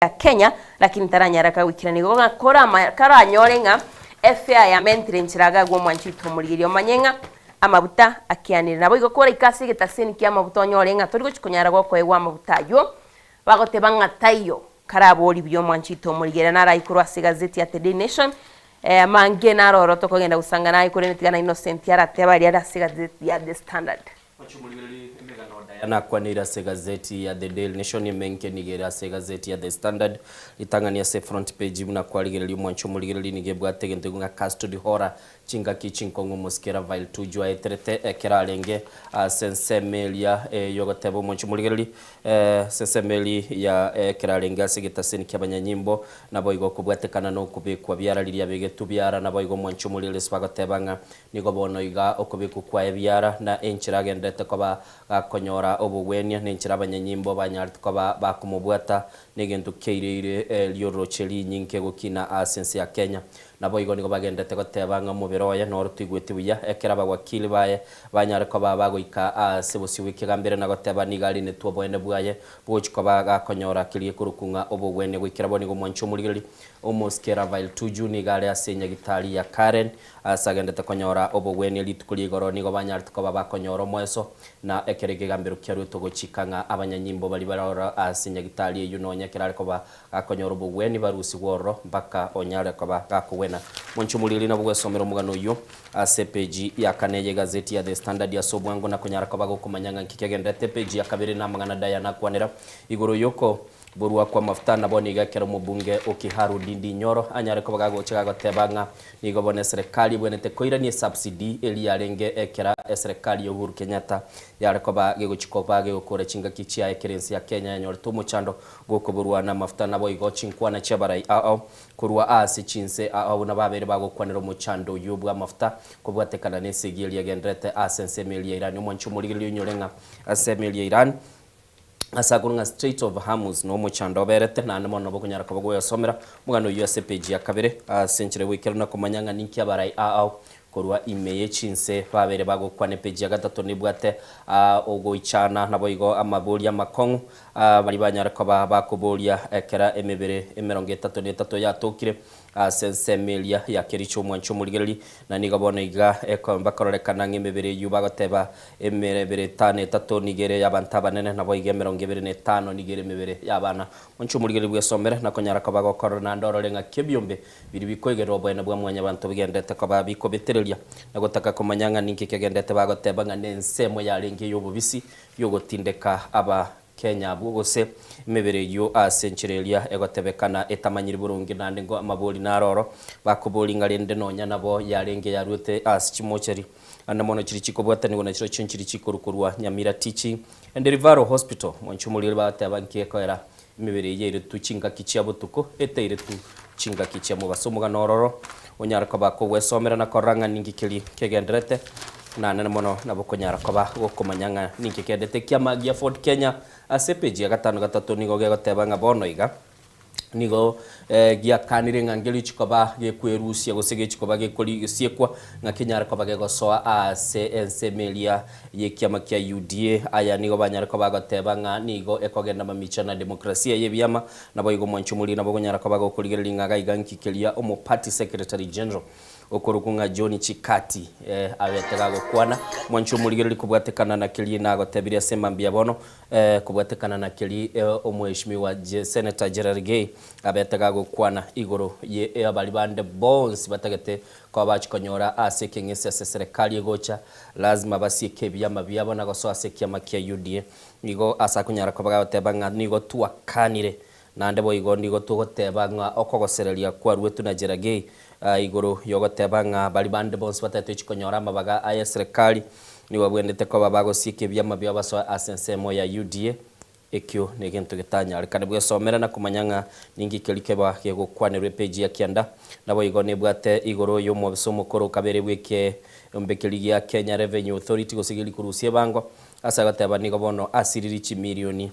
Kenya lakini taranyara kagoikera nigo ng'a korama karanyore ng'a efare yamentire enchera agagwe omwanchi oito omorigereria omanye ng'a amabuta akianire. Naboigo koraike ase egetaseni kia amabuta onyore ng'a tori gochi konyara gokoegwa amabuta aywo, bagoteba ng'a taiyo karaborie buya omwanchi oito omorigereria naraye korwa ase egazeti ya The Daily Nation amange naro oro tokogenda gosanga naye korende tiga na Innocent aratebe aria are ase egazeti ya The Standard. Ochiomorigererie emegano Diana akwaneire ase egazeti ya The Daily Nation, emenke nigo ere ase egazeti ya The Standard. Ritang'ani ase front page buna kwarigereria omwancho omorigereria nigo ebwate egento ng'a custody horror, chingaki chinkong'u omosike Rafael Tuju aeterete ekero arenge ase ensemo eria yogoteba omwancho omorigereria ase ensemo eria ya ekero arenge ase egetaseni kiabanyanyimbo naboigo okobwatekana na okobekwa biara riria abegetwe biara naboigo omwancho omorigereria ase bagoteba ng'a Nigo bono iga okobekwa kwaye biara, na enchera agenderete koba gakonyora obogwenia, na enchera abanyanyimbo banyarete koba bakomobwata, negento kiaireire rioroche rinyinge gokina ase ense ya Kenya. Naboigo nigo bagenderete goteba ng'a omobere oye noro toigweti buya, ekero abawakili baye banyare koba bagoika ase bosio bw'ekegambero na goteba nigo arinetwe oboene bwaye bogochia koba gakonyora keria gekorokwa ng'a obogwenia. Goikera bono nigo omwancha omorigereria omosike Rafael Tuju nigo are ase enyagitari ya Karen Ase agendete konyora obogwenia rituko ria igoro nigo banyarete koba bakonyora omoeso, na ekero ekegambero kiaruetwe gochika ng'a abanyanyimbo baria bare ororo ase nyagitari eyio nonya ekero are koba gakonyora obogweni barusigwe ororo mpaka onyare koba gakogwena. Monche omoriri nabo gwesomera omogano oyio ase epeji ya kane y'egazeti ya The Standard ase obwango na konyara koba gokomanya ng'a nki kegenderete. Epeji ya kabere namang'ana Diana akwanera igoro yoko Borua kw'amafuta nabo nigo ekero omobunge o Kiharu Ndindi Nyoro anyare koba gagocha gagoteba ng'a nigo bono eserekari ebwenerete koirania esubsidy eria yarenge ekera eserekari ya Uhuru Kenyatta yare koba gegochi koba gegokora chingaki chiaye ekero ense ya Kenya yanyorete omochando bw'okoborwa namafuta naboigo chinkwana chiabarai ao korwa aase chinse ao buna babeire bagokwanera omochando oyio bw'amafuta kobwatekana nesegi eria egendererete ase ensemo eria ya Iran. Omwanchi omorigereria oinyore ng'a ase ensemo eria ya Iran Ase akorwa ng'a Strait of Hormuz nomochando oberete, naende mono nabo okonyara koba goyosomera omogano oyio ase epeji ya kabere, ase enchera y'ogoikeranu na komanya ng'a ninki abarai ao korwa ime ye chinse babeire bagokwana. Epeji ya gatato nebwate ogoichana naboigo amaboria amakong'u baria banyare koba bakoboria ekero emebere emerongo etato na etato yatokire Ase ensemo eria ya Kericho omwancho omorigereria, na nigo bono iga bakororekana ng'a emebere eyio bagoteba emebere etano etato nigo ere ey'abanto abanene, naboigo emerongo ebere na etano nigo ere emebere y'abana. Omwancho omorigereria bwesomere, na konyara koba gokorora naende orore ng'aki ebiombe biria bikoigerera oboene bwa mwanyabanto bigenderete koba bikobetereria, na gotaka komanya ng'a ninki kegenderete bagoteba ng'a nensemo yarenge ey'obobisi y'ogotindeka aba Kenya abwo gose emebere eyio ase enchera eria egotebekana etamanyiri boronge naende ngo amabori naro oro bakobori ng'a rende nonya nabo yarenge yaruete ase chimochari ande mono chiri chikobwatanigwa na chirochio nchiri chikoru korwa Nyamira Teaching and Referral Hospital mwanche omoriri bagateba nki ekoera emebere eyio yairetwe chingaki chia botuko etairetwe chingaki chia mobaso omogano ororo Onyare koba kogwesomera na korora ng'a ninki keria kegendererete, na nene mono nabo okonyara koba gokomanya ng'a ninki kegendererete. Ekiama gia Ford Kenya ase epeji ya gatano gatato nigo gegoteba ng'a bono iga nigo giakanire ng'a nkerichi koba gekwerusia gose gechi koba gekorisiekwa ng'a kenyare koba gegosoa ase ensemo eria y'ekiama kia UDA. Aya nigo banyare koba bagoteba ng'a nigo ekogenda mamicha na demokrasia y'ebiama Naboigo omwancho omoria nabo okonyara koba gokorigereria ng'a gaiga nki keria omo party secretary general okorokwa ng'a John Chikati abete gagokwana. Omwancho omorigereria kobwatekana na keria nagotebirie ase mambia bono kobwatekana na keria omweshimiwa Senator Cherargei abete gagokwana igoro ye abari bande bonsi batagete koba bachia konyora ase ekeng'ese ase eserekari egocha lazima basieke ebiama biabo na gosoa ase ekiama kia UDA. Nigo ase akonyara koba gagoteba ng'a nigo twakanire, naende boigo nigo togoteba ng'a okogosereria kwaruetwe na Cherargei igoro yogoteba ng'a baria bande bonsi batagete konyora amabaga aya eserekari nigo babwenerete koba bagosieka ebiama biabo basoe ase ensemo ya UDA. Ekio negento getanyarekane. Bwesomere na komanya ng'a ninki keria keba gegokwanerwa epeji ya kianda. Naboigo nebwate igoro y'omobisa omokoro kabere bw'ekeombe keria gia Kenya Revenue Authority gose geria korusia ebango Ase agoteba nigo bono asiririe chimilioni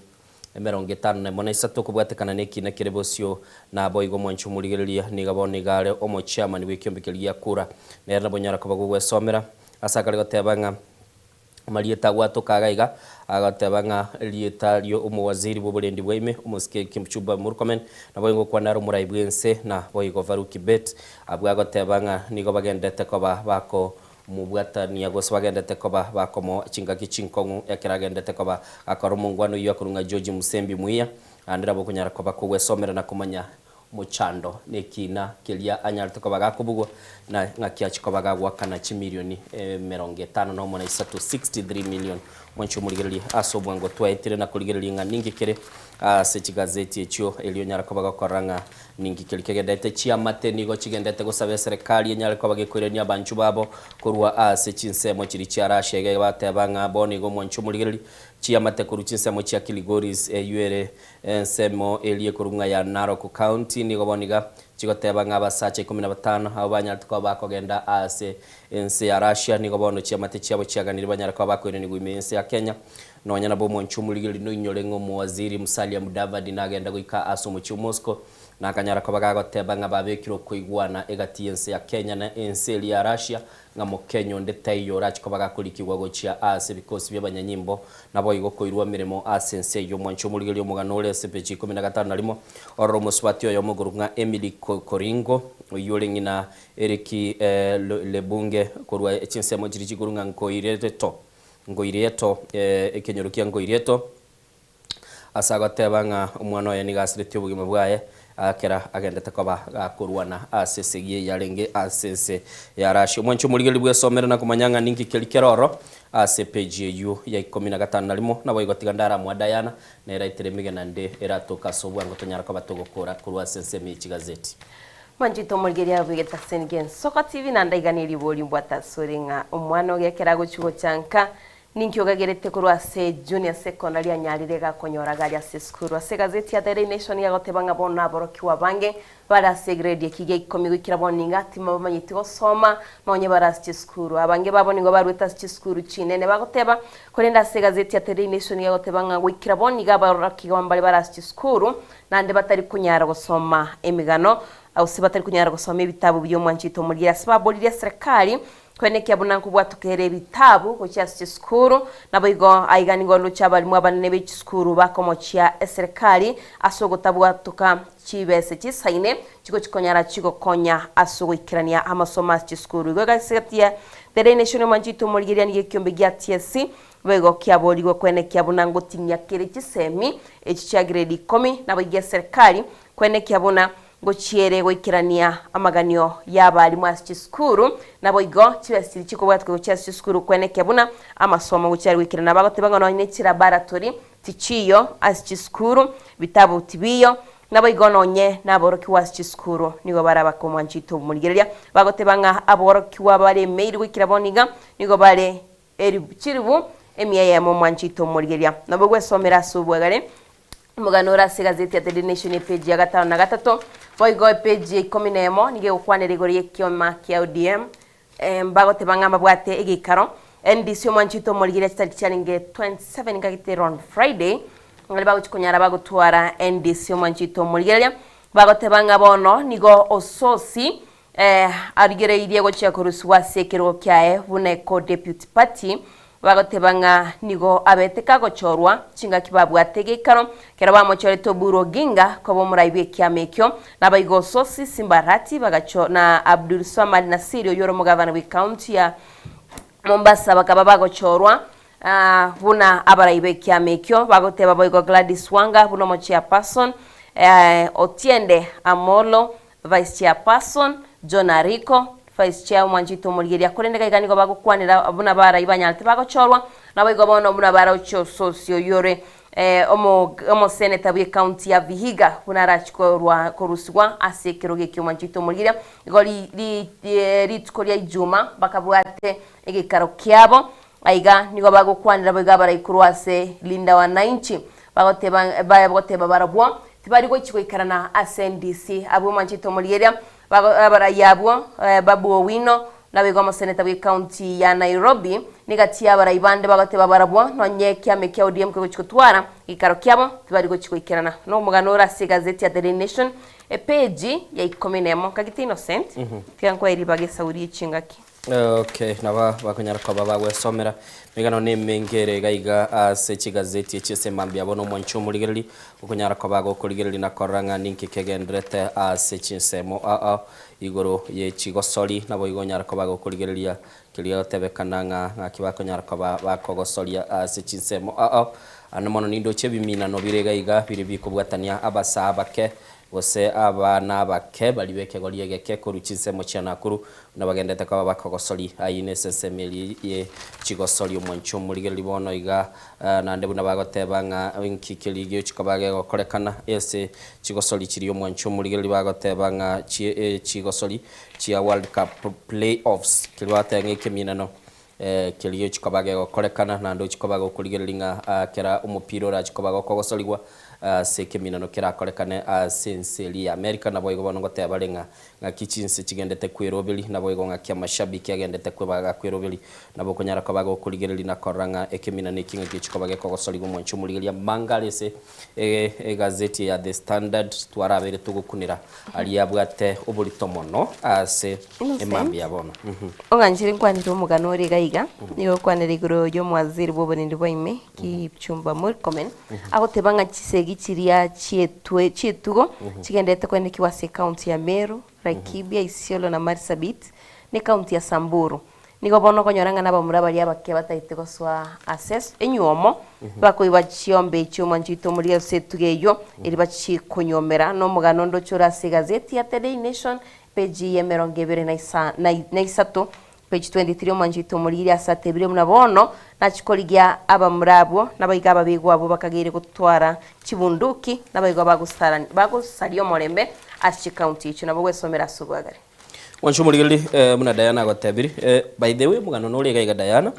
emerongo etano na emo na isato kobwatekana nekiina kere bosio. Naboigo omwanchi omorigereria nigo bono iga are omochairman bw'ekiombe keria gia kura. Nere nabo onyara koba gogwesomera ase akare goteba ng'a Amarieta agwatoka iga iga, agateba ng'a erieta rio omowaziri bw'oborendi bwa ime, omosike Kipchumba Murkomen, naboigo ngokwana are omorai bw'ense, na boigo Farouk Kibet, abwo agoteba ng'a nigo bagenderete koba bakomobwatania gose bagenderete koba bakomoa chingaki chinkong'u ekero agenderete koba gakora omongwana oyio akorwa ng'a George Musembi Muiya, naende nabo okonyara koba kogwesomera na komanya Mochando nekiina keria anyarete koba gakobugwa, na ng'aki achia koba gagoakana chimilioni emerongo etano nomo na isato, 63 million. Mwanche omorigererie ase obwango twaetire na korigereria ng'a ninki kere ase chigazeti echio erio onyare koba gokorora ng'a ninki keria kegenderete. Chiamate nigo chigenderete gosaba eserekari enyare koba gekoirania abanchwa babo korwa ase chinsemo chiria chia Russia iga bateba ng'a bono igo mwanche omorigererie chiamate korwa chinsemo chia Kilgoris eywo ere Ensemo eria ekorwa ng'a ya Narok County nigo bono iga chigoteba ng'a abasacha ikomi na batano abwo banyarete koba bakogenda ase ense ya Russia nigo bono chiamate chiabo chiaganirie banyare koba bakoiranigwa ime y'ense ya Kenya. Nonya nabo omonche omorigereria noinyore ng'a omowaziri Musalia Mudavadi nagenda goika ase omochie o Moscow na akanyara koba gagoteba ng'a babekire okoigwana egati y'ense ya Kenya na ense eria ya Russia Ng'a Mokenya onde taiyo orache koba gakorikigwa gochia aase ebikosi bi'abanyanyimbo, naboigo koirwa emeremo ase ense eyio. Mwanche omorigererie omogano ore ase epeji ikomi na gatano na rimo, orore omosubati oyomo okorokwa ng'a Emily Koringo, oyio ore ng'ina Eriki Lebunge korwa chinsemo chiria chikorwa ng'a Nkoireto, Nkoireto, ekenyoro kia Nkoireto. Ase agoteba ng'a omwana oye nigo asiretie obogima bwaye ekero agendete koba gakorwana ase esegi eye yarenge ase ense ya Russia. Omwanchi omorigereria bwesomere na komanya ng'a ninki keria kere ororo ase epeji eyio ya ikomi na gatano na rimo, naboigo tiga ndaramwa Diana nere aitere emegena ende eratoke ase obwango tonyare koba togokora korwa ase ensemo ye chigazeti. Mwanchete omorigereria bw'egetaseni gi'Ensoko TV naende aiga neribori mbwate asore ng'a omwana oria ekero agochia gocha nka Ninki ogagerete korwa ase Junior Secondary anyarire gakonyora gari ase esukuru? Ase egazeti ya Daily Nation yagoteba ng'a bono aborokigwa abange bare ase egrade eki gia ikomi goikera bono nigo timabamanyeti gosoma nonye bare ase chisukuru. Abange babo nigo baruete ase chisukuru chinene bagoteba. Korende ase egazeti ya Daily Nation yagoteba ng'a goikera bono nigo aborokigwa mbare bare ase chisukuru naende batari konyara gosoma emegano gose batari konyara gosoma ebitabu bi'omwanchete omoriri ase baboririe eserekari Kwenekia buna nkobwatoka ere ebitabu gochia ase chisukuru, naboigo aiga nigo ndoche abalimu abanene be chisukuru bakomochia eserekari ase ogotabwatoka chibese chisaine chigochikonyara chigokonya ase ogoikerania amasomo ase chisukuru. Igo egaseti ya The Daily Nation omwanchete omorigereria nigo ekiombe gia TSC boigo kiaborigwe kwenekia buna ngotinyia kere chisemi echi chia grade ikomi naboigo eserekari kwenekia buna Ngochiere goikerania amaganio y'abalimu ase chisukuru, naboigo chibesa chiria chikobwatwa gochia ase chisukuru kwenekia buna amasomo gochia are goikerana. Bagoteba ng'a nonye ne chilaboratory tichiyo ase chisukuru, bitabu tibiyo, naboigo nonye naborokigwa ase chisukuru nigo bare abakomwanchete obomorigereria. Bagoteba ng'a aborokigwa baremeire goikera bono iga nigo bare Eribu chiribu emia eyemo omwanchete omorigereria. Nabo gwesomera ase obwegare Omogano ore ase egazeti ya The Daily Nation epeji ya gatano na gatato, boigo epeji ya ikomi na emo nigo egokwanera igoro y'ekioma kia ODM mbagoteba ng'a mbabwate egeikaro. NDC omwanchete omorigereria chitariki chiarenge 27 nkagete on Friday ng'ari bagochi konyara bagotwara NDC omwanchete omorigereria bagoteba ng'a bono nigo Osotsi Arigereirie gochia korusigwa ase ekerogo kiaye buna eco-deputy party, bagoteba ng'a nigo abete kagochorwa chingaki babwate egeikaro kero bamochorete Oburu Oginga koba omorai bw'ekiama ekio, naboigo Osotsi Simba Arati bagacho na Abdulswamad Nassir oyio ore omogavana bw'ecounty ya Mombasa bakaba bagochorwa buna abarai b'ekiama ekio, bagoteba boigo Gladys Wanga buna omochairperson, Otiende Amollo Vice Chairperson, John Ariko, Vice Chair omwanchete omorigeria, korende gaiga nigo bagokwanera buna abarai banyarete bagochorwa, naboigo bono buna baroche Ososio oyio ore omoseneta bw'ecounty ya Vihiga buna arachi korwa korusigwa ase ekerogo ekio omwanchete omorigeria. Igo rituko ria Ijuma bakabwate egeikaro kiabo, aiga nigo bagokwanera boigo abarai korwa ase Linda Wananchi bagoteba bagoteba barabwo Tibari gochia goikerana ase endisi abwo mwanchete omorieria, abarai abwo Babu Owino, naboigo omoseneta bw'ecounty ya Nairobi, negati y'abarai bande bagoteba barabwo nonye ekiama kia ODM kegochia gotwara geikaro kiabo tibari gochia goikerana. Nomogano ore ase egazeti ya The Daily Nation epeji ya ikomi nemo. Kagite Innocent, tiga nkoe ribaga esauri ye chingaki. Okay, nabo bakonyara koba bagwesomera emegano na emenge ere iga iga ase chigazeti echi ase mambia bono omwanchi omorigereri okonyara koba gokorigereria na korora ng'a ninki kegendererete ase chinsemo ao igoro ye chigosori naboigo onyare koba gokorigereria keria gotebekana ng'a ng'aki bakonyara koba bakogosoria ase chinsemo ao ande mono nindoche ebiminano bire iga iga biria bikobwatania abasaa abake Gose abana abake baria b'ekegori egeke korwa chinsemo chia Nakuru, buna bagendete koba bakogosori ayio nese ensemo eria ye chigosori omwancho omorigereria bono iga, naende buna bagoteba ng'a inki keria giochi koba gegokorekana ase chigosori chiria omwancho omorigereria bagoteba ng'a chie chigosori chia World Cup Play Offs keria bagoteba ng'a ekeminano Keria ochia koba gegokorekana, naende ochia koba gokorigereria ng'a kera omopira orachie koba gokogosorigwa ase ekeminano kerakorekane ase ense eria ya America, naboigo bono ngoteba bare ng'a ng'aki chinse chigendete kweroberi, naboigo ng'aki amashabiki agendete kwebaga kweroberi, nabo okonyara koba gokorigereria na korora ng'a ekeminano eki ng'aki ochia koba gekogosorigwa omwancho omorigereria amanga are ase egazeti ya The Standard twarabeire togokunera aria abwate oborito mono ase Innocent. emambia bono. Ong'anchire nkwanere omogano ore iga iga, nigo okwanera igoro y'omwaziri bw'oborendi bwa ime, Kipchumba Murkomen, agoteba ng'a chisegi chiria chietwe chietugo chigenderete koenekigwa ase ecounty ya Meru, Laikipia, Isiolo na Marsabit, na ecounty ya Samburu. Nigo bono okonyora ng'a nabamura baria abake batagete gosoa ase enywomo, bakoiba chiombe chi'omwancho oito omoria gose etugo eyio, eria bachie konyuomera. Nomogano onde ore ase egazeti ya The Daily Nation, Page y'emerongo ebere na isa, na, na isato, page 23, Omwancho oito omorigirie ase atebire buna bono nachia korigia abamura abwo, naboigo ababegwa abwo bakageire gotwara chibunduki, naboigo bagosarani, bagosaria omorembe ase chikaunti echio. Nabo gwesomera ase obwagare. Mwancho omorigereria, eh, buna Diana agotebiri, eh, by the way omogano nore iga iga Diana,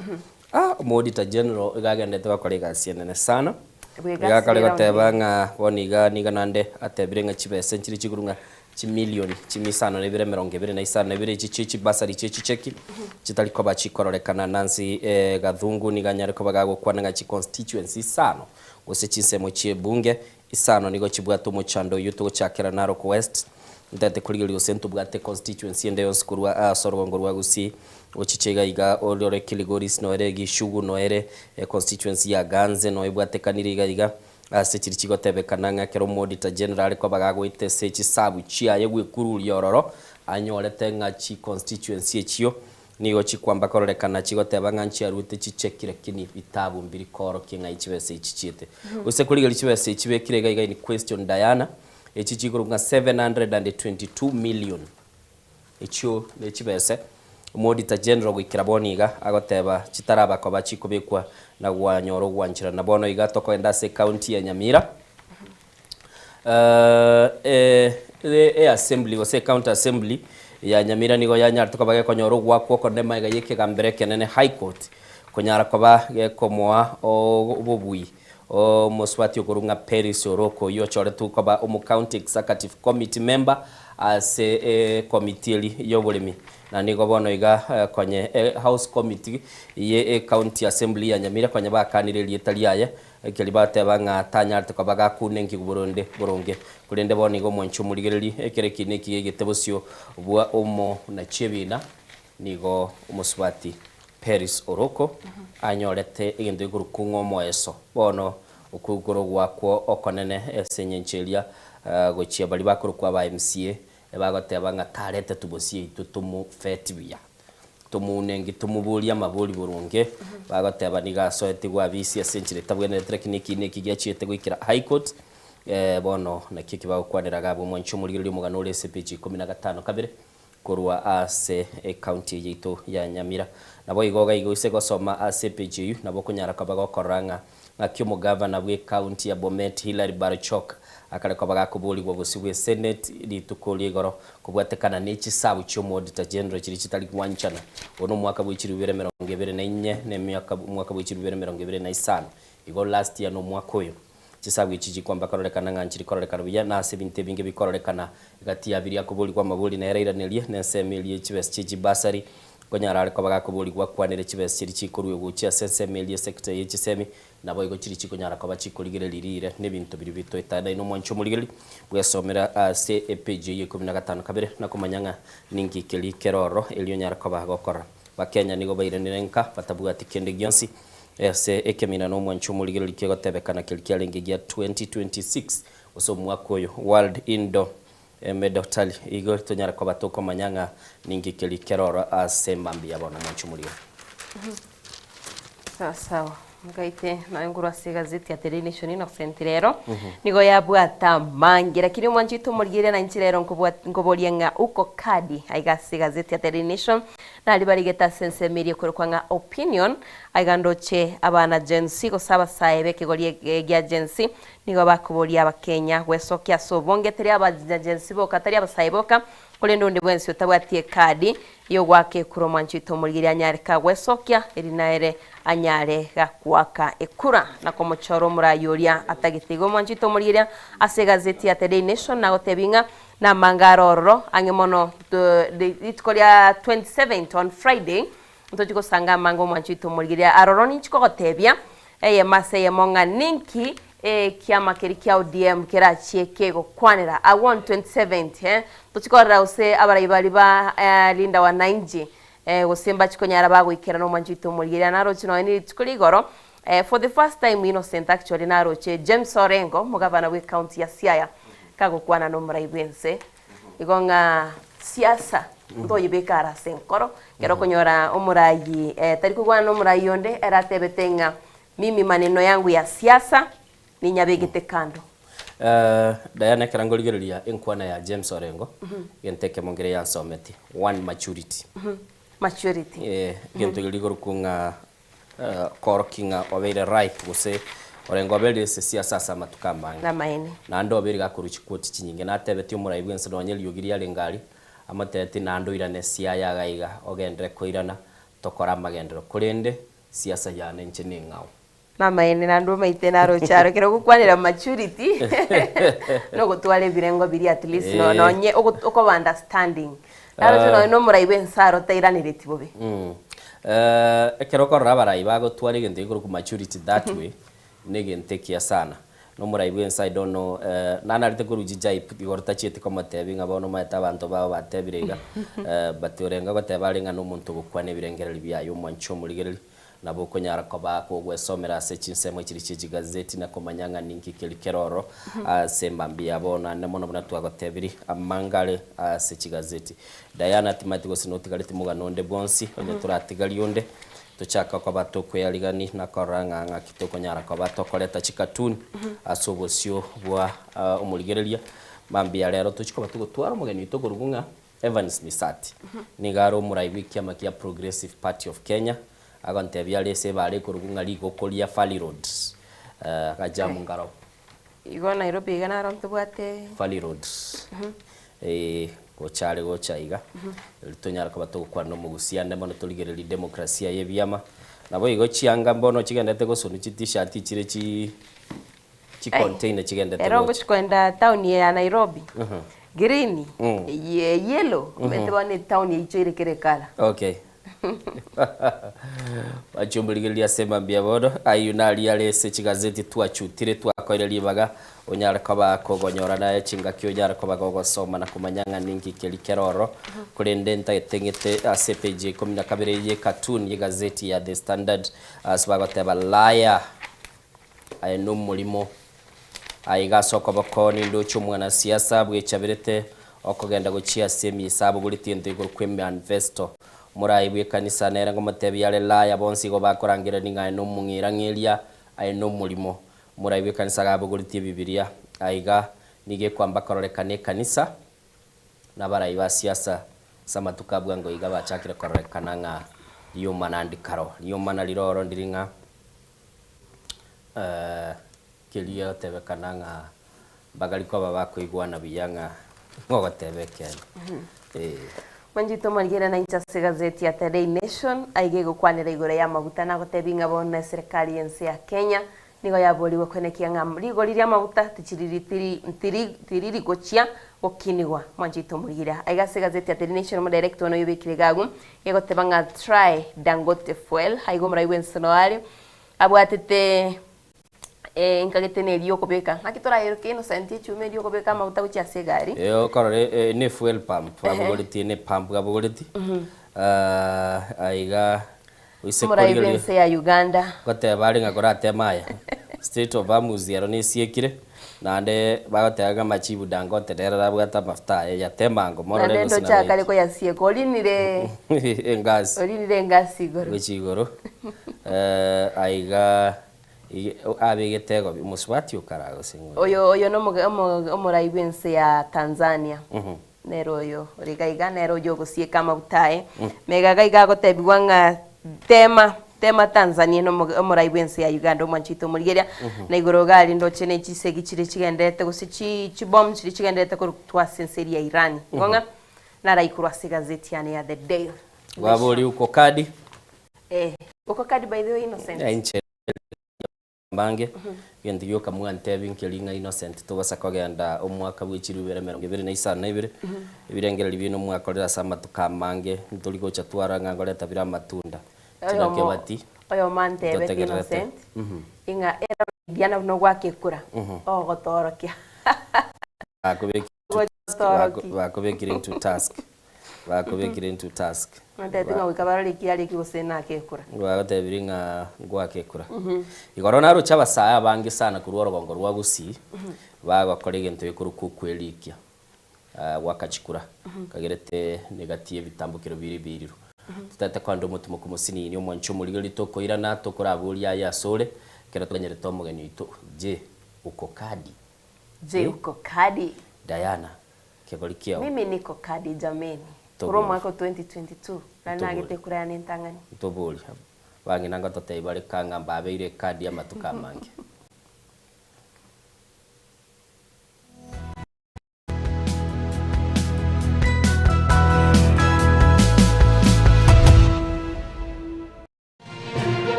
ah, omo auditor general iga agendete gokora egasi enene sana, Bwegasi iga akare round goteba eye. ng'a bono iga niga naende atebire ng'a chibesa nchire chiguru ng'a Chimilioni chimia isano na ibere emerongo ebere na isano na ibere echi chie chibasari chie chicheki chitari koba chikororekana. Nancy Gathungu nigo anyare koba gagokwana ng'a chiconstituency isano gose chinsemo chie ebunge isano nigo chibwate omochando oyio togochakera Narok West. Ntagete korigereria gose ntobwate constituency ende yonsi korwa ase orogongo rwa Gusii ochiche iga iga orore Kilgoris noere Gichugu noere constituency ya Ganze noyo ebwatekanire iga iga. Ase chiria chigotebekana ng'a ekero Omoauditor General are koba gagoeta ase chisabu chiaye gwekururia ororo, anyorete ng'a chiconstituency echio nigo chikwamba kororekana chigoteba ng'a nchiaruete chicheki lakini bitabu mbiri koorokia ng'ai chibesa echi chiete. Gose korigereria chibesa echi chibekire iga iga in question Diana, echi chikorokwa ng'a 722 million. Echio nechibese Omoauditor General goikera bono iga agoteba chitaraba koba chikobekwa na gwanyora ogwancherana. Bono iga tokogenda ase ecounty ya Nyamira e assembly gose ecounty assembly ya Nyamira nigo yanyarete koba gekonyora ogwakwa okonene magega ya ekegambero ekenene High Court konyara koba gekomoa obobui Omosubati okorwa ng'a Peris Oroko oyio ochoretwe koba omo County Executive Committee member ase ekomiti eria y'oboremi na nigo bono iga konye House Committee ye County Assembly ya Nyamira konye bakanire erieta riaye ekeri bateba ng'a tanyarete koba gakuna enkigu boronde boronge korende bono iga omwanchi omorigereri ekero ekina eki gegete bosio bwa omo na chiebina Nigo omosubati Peris Oroko anyorete egento gekorokwa ng'a omoeso. Bono okoigora ogwakwo okonene ase engencho eria gochia baria bakorokwa aba MCA ebagoteba ng'a taretetwe bosio intwe tomofeti buya, tomounengi tomoborie amabori boronge, bagoteba nigo asoetigwe abisi ase enchera etabwenerete lakini ekiina eki giachiete goikera High Court bono nakio eki bagokwanera iga abwo mwanche omorigereria omogano ore ase epeji ikomi na gatano kabere. Korwa ase ecounty eye yaito ya Nyamira. Naboigo iga igo ase gosoma ase epage eyio nabo okonyara koba gokorora ng'a ng'aki omogavana bwe county ya Bomet Hillary Barchok akare koba gakoborigwa bosio bwe senate rituko ria igoro kobwatekana ne chisabu chia omoauditor general chiria chitari gwanchana. Oyo nomwaka bwe chiribu ibere emerongo ebere na inye na emiaka omwaka bwe chiribu ibere emerongo ebere na isano. Igo last year nomwaka oyo. Chisabu echi chikwamba kororekana ng'a nchiri kororekana buya, na ase ebinto ebinge bikororekana gati ya biria akoborigwa amabori nere airanerie, na ensemo eria ye chibesa chie chibasari. Nkonyara are koba gakoborigwa akwanere chibesa chiria chikoruegwa gochia ase ensemo eria esector ye chisemi, naboigo chiria chikonyara koba chikorigereria riire na ebinto biria bitoetanaine. Omwancho omorigereria bwesomera ase epage eyio ikomi na gatano kabere na komanya ng'a ninki keria kere ororo erio onyare koba gokora. Bakenya nigo bairanire nka batabwati kende gionsi ase ekemina na omwancho omorigereria kegotebekana keria kiarenge gia 2026 gose omwaka oyo World Indoor Emedotari igo tonyare koba tokomanya ng'a ninki keria keroro ase mambia bono mwanche omoriro. Sawa sawa ngaite naye nkorwa ase egazeti ya The Daily Nation Innocent rero nigo yabwata amange lakini omwanchi oito omorigereria na inche rero nkobwa nkoboria ng'a uko kadi aiga ase egazeti ya The Daily Nation nari barigete ase ensemo eria ekorokwa ng'a opinion aiga ndoche abana Gen Z gose abasae b'ekegori eke gia Gen Z Nigo bakoboria Abakenya gwesokia ase obonge, tari abanyagensi boka, tari abasae boka, korende onde bwensi otabwati ekadi y'ogoaka ekura omwanchi oito omorigereria anyare kagwesokia, eri nere anyare gakoaka ekura na komochora omorai oria atagete. Igo omwanchi oito omorigereria ase egazeti ya The Daily Nation nagotebia ng'a namanga are ororo ang'e mono rituko ria 27 on Friday Ntochi gosanga amanga omwancho oito omorigereria aroro ninchi kogotebia eyemo ase eyemo ng'a ninki ekiama keria kia ODM kerachie kegokwanera agwo on 27 eh ntochi korora gose abarai baria ba Linda Wananchi gose mbachi konyara bagoikerana omwancho oito omorigereria naroche nonya ne rituko ria igoro for the first time Innocent actually naroche James Orengo omogavana bwe county ya Siaya kagokwana na omorai bwense Igo ng'a siasa ntoyebeke are ase enkoro, ekero okonyora omorayi tari kogwana na omorayi onde ere atebete ng'a mimi maneno yangu ya siasa ninyabegete kando. Diana ekero nkorigereria enkwana ya James Orengo, egento ekemo nkere yansometie, one maturity. Maturity. Egento keria rikorokwa ng'a Koorokia ng'a obeire ripe gose orenge obeire ase siasa ase amatuko amange. Namaene. Naende obeire gakorwa chiquote chinyinge. Natebetie omorai bwense nonye eriogi riarenge aria, amotebetie naende oirane siaya iga iga, ogenderere koirana, tokore amagenderero. Korende siasa yane inche neng'ao. Namaene naende omaite naroche aro ekero ogokwanera maturity nogotwara ebirengo biria at least no- nonye ogo- okoba understanding. Naroche nonye na omorai bwense aro tairanereti bobe. Ekero okorora abarai bagotwara egento gekorokwa maturity that way, negento ekiya sana. Na omorai bwense I don't know, nanarete korwa chijaip igoro tachieti komotebia ng'a bono omanyete abanto bao batebire iga, but orenge goteba are ng'a nomonto ogokwana ebirengererio biaye omwanche omorigereria, Nabo okonyara koba kogwesomera ase chinsemo chiria chie chigazeti na komanya ng'a ninki keria kere ororo ase emambia ya bono. Naende mono buna twagotebirie, amanga are ase chigazeti. Diana timanyeti gose notigareti mogano onde bwonsi, onye toratigarie onde, tochake koba tokweyarigani na korora ng'a ng'aki tokonyara koba tokoreta chikatuni ase obosio bwa omorigereria. Mambia rero tochie koba togotwara omogeni oito okorokwa ng'a Evans Misati nigo are omorai bw'ekiama kia Progressive Party of Kenya, agontebia are ase ebara ekorokwa ng'a rigoko ria Valley Road, agajamu nkaroo. Igo Nairobi iga naro ntobwate. Valley Road, eh, gocha are gocha iga, erio tonyare koba togokwana na omogusii ande mono torigererie demokrasia ya ebiama. Naboigo chianga mbono chigenderete gosonwa chi t-shirt chire chi Chicontainer chigendete Ero gocha. ngochi koenda town ya Nairobi green ye yellow omanyete bono etown yaichoire kera ekala. Okay. Bachiomborigereria ase mambia bono, ayio naria are ase chigazeti twachutire twakoire ribaga onyare koba kogonyora naye chingaki onyare koba gogosoma na komanya ng'a ninki keri kere ororo. Korende ntagete ng'ete ase epage ya ikomi na kabere ye cartoon ye gazeti ya The Standard ase bagoteba liar. Aye nomorimo. Aiga ase okoboko nindoche omwanasiasa bwechaberete okogenda gochia ase emisa abogoretie ento igoro kw'emanifesto. Morai bw'ekanisa nere ngomotebia are laya bonsi igo bakorangerania ng'a aye nomong'irang'eria, aye nomorimo. Morai bw'ekanisa iga abogoretie ebibiria. Aiga nigo ekwamba kororekana ekanisa nabarai ba siasa ase amatuko a bwango iga bachakire kororekana ng'a riomana ndikaro. Riomana rire oro ndiri ng'a Keria gotebekana ng'a mbagari koba bakoigwana buya ng'a ng'ogoteba ekeene. Eh. Mwanchete omorigere nainche ase egazeti ya The Daily Nation aiga egokwanera igoro y'amaguta nagotebia ng'a bono eserekari y'ense ya Kenya Nigo yaborigwe koenekia ng'a rigori ri'amaguta tichiriri tiri ntiri tiriri gochia gokinigwa. Mwanchete omorigereria. Aiga ase egazeti ya Daily Nation omodirect one oyobekire iga agwo, egoteba ng'a try Dangote fuel. Aiga omorai bw'ense noyo are abwatete enkagete na eria okobeka ng'aki torayeroke Innocent echuma eria okobeka amaguta gochia ase egari. Eh, okorora eh, ne fuel pump abogoretie ne pump abogoretie Ah, aiga Oise Omorai korigereria bw'ense ya Uganda. Goteba are ng'a korateme aya, Strait of Hormuz ero nesiekire, naende bagoteba ng'a machibu Dangote nere orabwate amafuta aye, yatema ango morore Naende gose ndoche akare nabaeti. koyasieka, orinire Engasi orinire engasi igoro. gochia igoro eh, aiga ige abegete egobi omosubati okara gose ng'o Oyo oyo nomoge omo omorai bw'ense ya Tanzania. Nere oyo ore iga iga, nere oyio ogosieka amaguta aye. Mega iga iga agotebigwa ng'a tema, tema Tanzania na omoge omorai bw'ense ya Uganda omwanchi oito omorigereria, na igoro iga aria ndoche ne chisegi chiria chigendererete gose chi chibomu chiria chigendererete korutwa ase ense eria ya Iran. Igo ng'a naraikorwa ase egazeti yane ya The Daily Nation. Gwabori uko kadi? Eh, uko kadi by the way Innocent. Inche Mbange, egento gioka mwantebi nkeri ng'a Innocent tobasa kogenda omwaka bwe chilifu ibere emerongo ebere na isano na ibere, ebirengererio biaino mwakorire ase amatuko amange, ntori gocha twarora ng'a ngoreta bire amatunda. Oyomo Kebati, oyomo antebete ntotegererete. Innocent, ing'a era Diana buna ogwaka ekura, ogotoorokia. Gotoorokia. Bakobekire into task. Bakobekire into task. Antebete ng'a goika barore eki areki gose nake ekura. Bagotebirie ng'a ngwake ekura. Igoro naroche abasae abange sana korwa orogongo rwa Gusii, bagokora egento gekorokwa okwerikia, goaka chikura, kagerete negati y'ebitambokero bire ebiiriru. Totagete koenda omotimoko mosinini, omwanchi omorigereria tokoirana, tokoraboria aye asore, ekero toganyerete omogeni oito, je, uko kadi? Je, uko kadi? Diana, kegori kiao. Mimi niko kadi jameni. Tobori. Korwa omwaka o 2022, nari Tobori. nagete ekura yane entang'ani. Tobori. Abang'ina ngototebia bare kang'a mbabeire ekadi amatuko amange.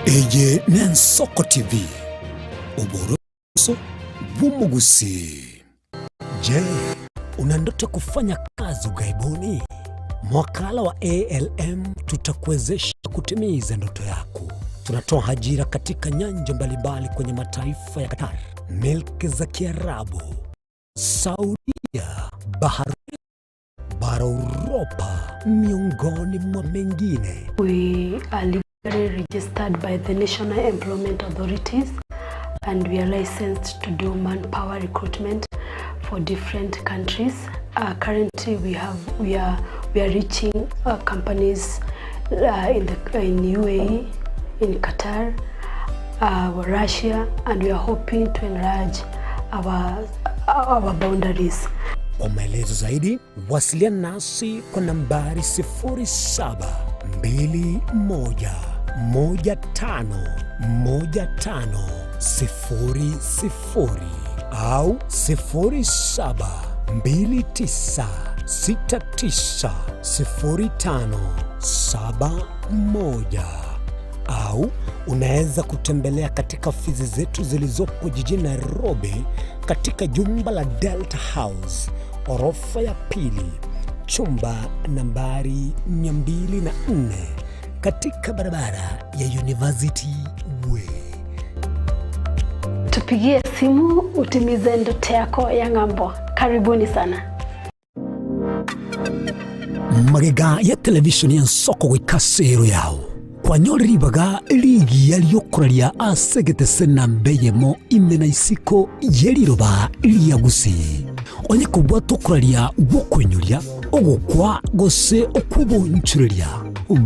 Eye n'Ensoko TV, oboroso bw'omogusii. Je, una ndoto ya kufanya kazi ughaibuni? Mwakala wa ALM tutakuwezesha kutimiza ndoto yako. Tunatoa ajira katika nyanja mbalimbali kwenye mataifa ya Qatar, milki za Kiarabu, Saudia, Bahrain, bara Uropa, miongoni mwa mengine. We are legally registered by the National Employment Authorities and we are licensed to do manpower recruitment for different countries. Currently we have we are we are reaching companies in the in UAE, in Qatar, Russia and we are hoping to enlarge our our boundaries. Kwa maelezo zaidi wasiliana nasi kwa nambari 0721151500 au 0729690571 au unaweza kutembelea katika ofisi zetu zilizopo jijini Nairobi katika jumba la Delta House orofa ya pili chumba nambari 204 katika barabara ya University Way. Tupigie simu utimize ndoto yako ya ng'ambo. Karibuni sana. Magega ya televishoni y'ensoko goika ase ero yao, kwanyore ribaga rigiya ri'okoraria ase egetese namba eyemo ime na isiko ye riroba ria Gusii. Onye kobwata okoraria gw'okoinyoria, ogokwa gose okw'obonchoreria,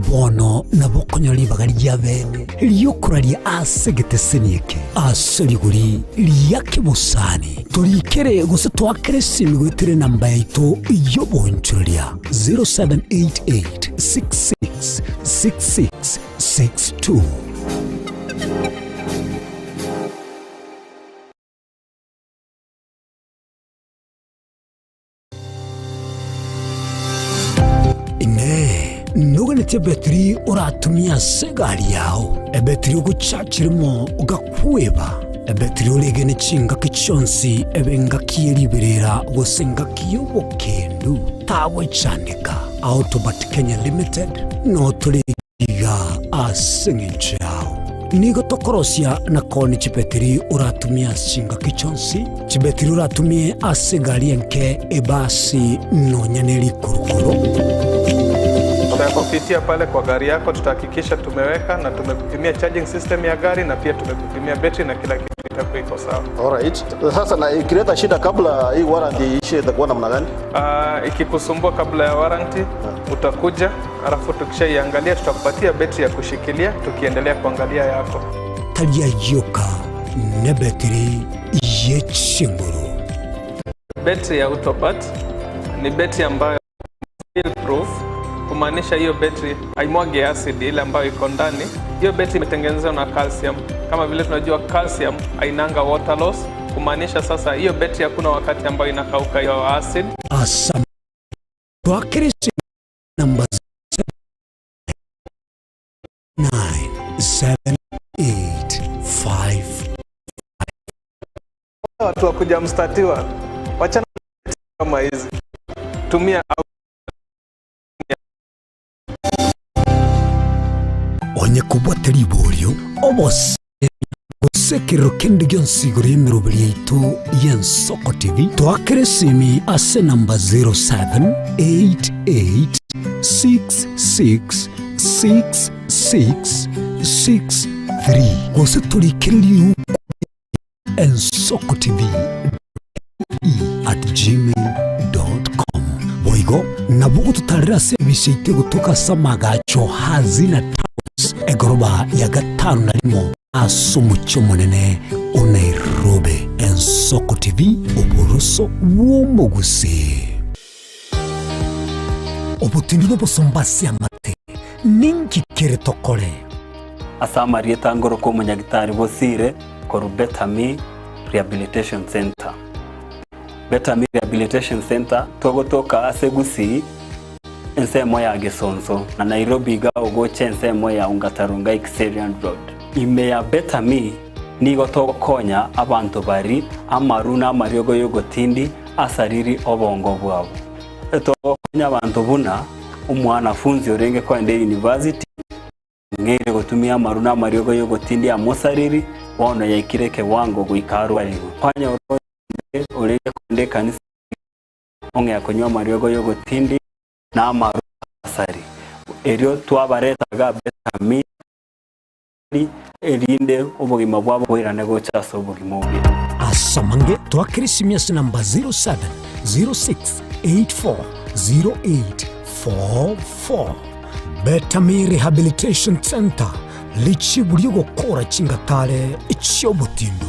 Bono nabo okonyora ribaga ria bene ri'okoraria ase egeteseni eke ase rigori ria kebosani. Torikere gose toakere esimi goetera enamba yaito y'obonchoreria 0788666662. Inee! Noganetie ebetiri oratumie ase egari yao, ebetiri ogochachire mo ogakweba, ebetiri oregene chingaki chionsi ebe engaki ye riberera gose engaki y'obokendu, tagwechandeka. Autobat Kenya Limited notore iga ase engencho yao. Nigo tokorosia na koonia chibetiri oratumie ase chingaki chionsi, chibetiri oratumie ase egari enke, ebasi, nonya ne rikurukuru. Tutakupitia pale kwa gari yako, tutahakikisha tumeweka na tumekupimia charging system ya gari na pia tumekupimia betri na kila kitu itakuwa iko sawa. Alright. Sasa na ikileta shida kabla hii warranty iishe itakuwa namna gani? Ikikusumbua kabla ya warranty utakuja, alafu tukishaiangalia tutakupatia betri ya kushikilia tukiendelea kuangalia yako. Tari ayio oka, nebetiri ye chinguru. Betri ya Autobat ni betri ambayo spill proof, kumaanisha hiyo betri haimwagi acid ile ambayo iko ndani. Hiyo betri imetengenezwa na calcium. Kama vile tunajua calcium hainanga water loss, kumaanisha sasa hiyo betri hakuna wakati ambayo inakauka hiyo acid. Asam twakirisi namba 9 7 8 5. Watu wa kuja mstatiwa, wachana kama hizi, tumia Onye kobwate riborio, obose gose ekerero kende gionsi igoro y'emeroberi yaito y'Ensoko TV, toakere esimi ase enamba 0788666663 gose torikere riuko ensokotv at gmail.com. Boigo nabo gototarera ase ebise yaito egotoka ase amagacho Hazina Towers egoroba ya gatano na rimo ase omochie omonene o Nairobi. Ensoko TV, oboroso bw'omogusii. Obotindi nobosomba ase amate, ninki kere tokore? Ase amarieta ngorokwa omonyagitari Bosire korwa Betami Rehabilitation Centre. Betami Rehabilitation Centre togotoka ase Gusii ensemo ya Gesonso na Nairobi iga ogocha ensemo ya Ongata Rongai Kiserian Road. Ime ya Betami nigo togokonya abanto bari amaru na amariogo y'ogotindi asariri obongo bwabo. Togokonya abanto buna omwanafunzi orenge koenda university Ng'eire gotumia amaru na amariogo y'ogotindia amosariri, bono yaikire ekewango goika arwarigwe. Kwanyora oyonde orenge kogenda ekanisa ong'ea konywa amariogo y'ogotindia na amaru asari. Erio twabareta iga Betami, erinde obogima bwabo boirane gocha ase obogima obuya. Ase amange twakere esimi ase namba 0706840844. Betami Rehabilitation Centre, richibu ri'ogokora chingatare chi'obotindu.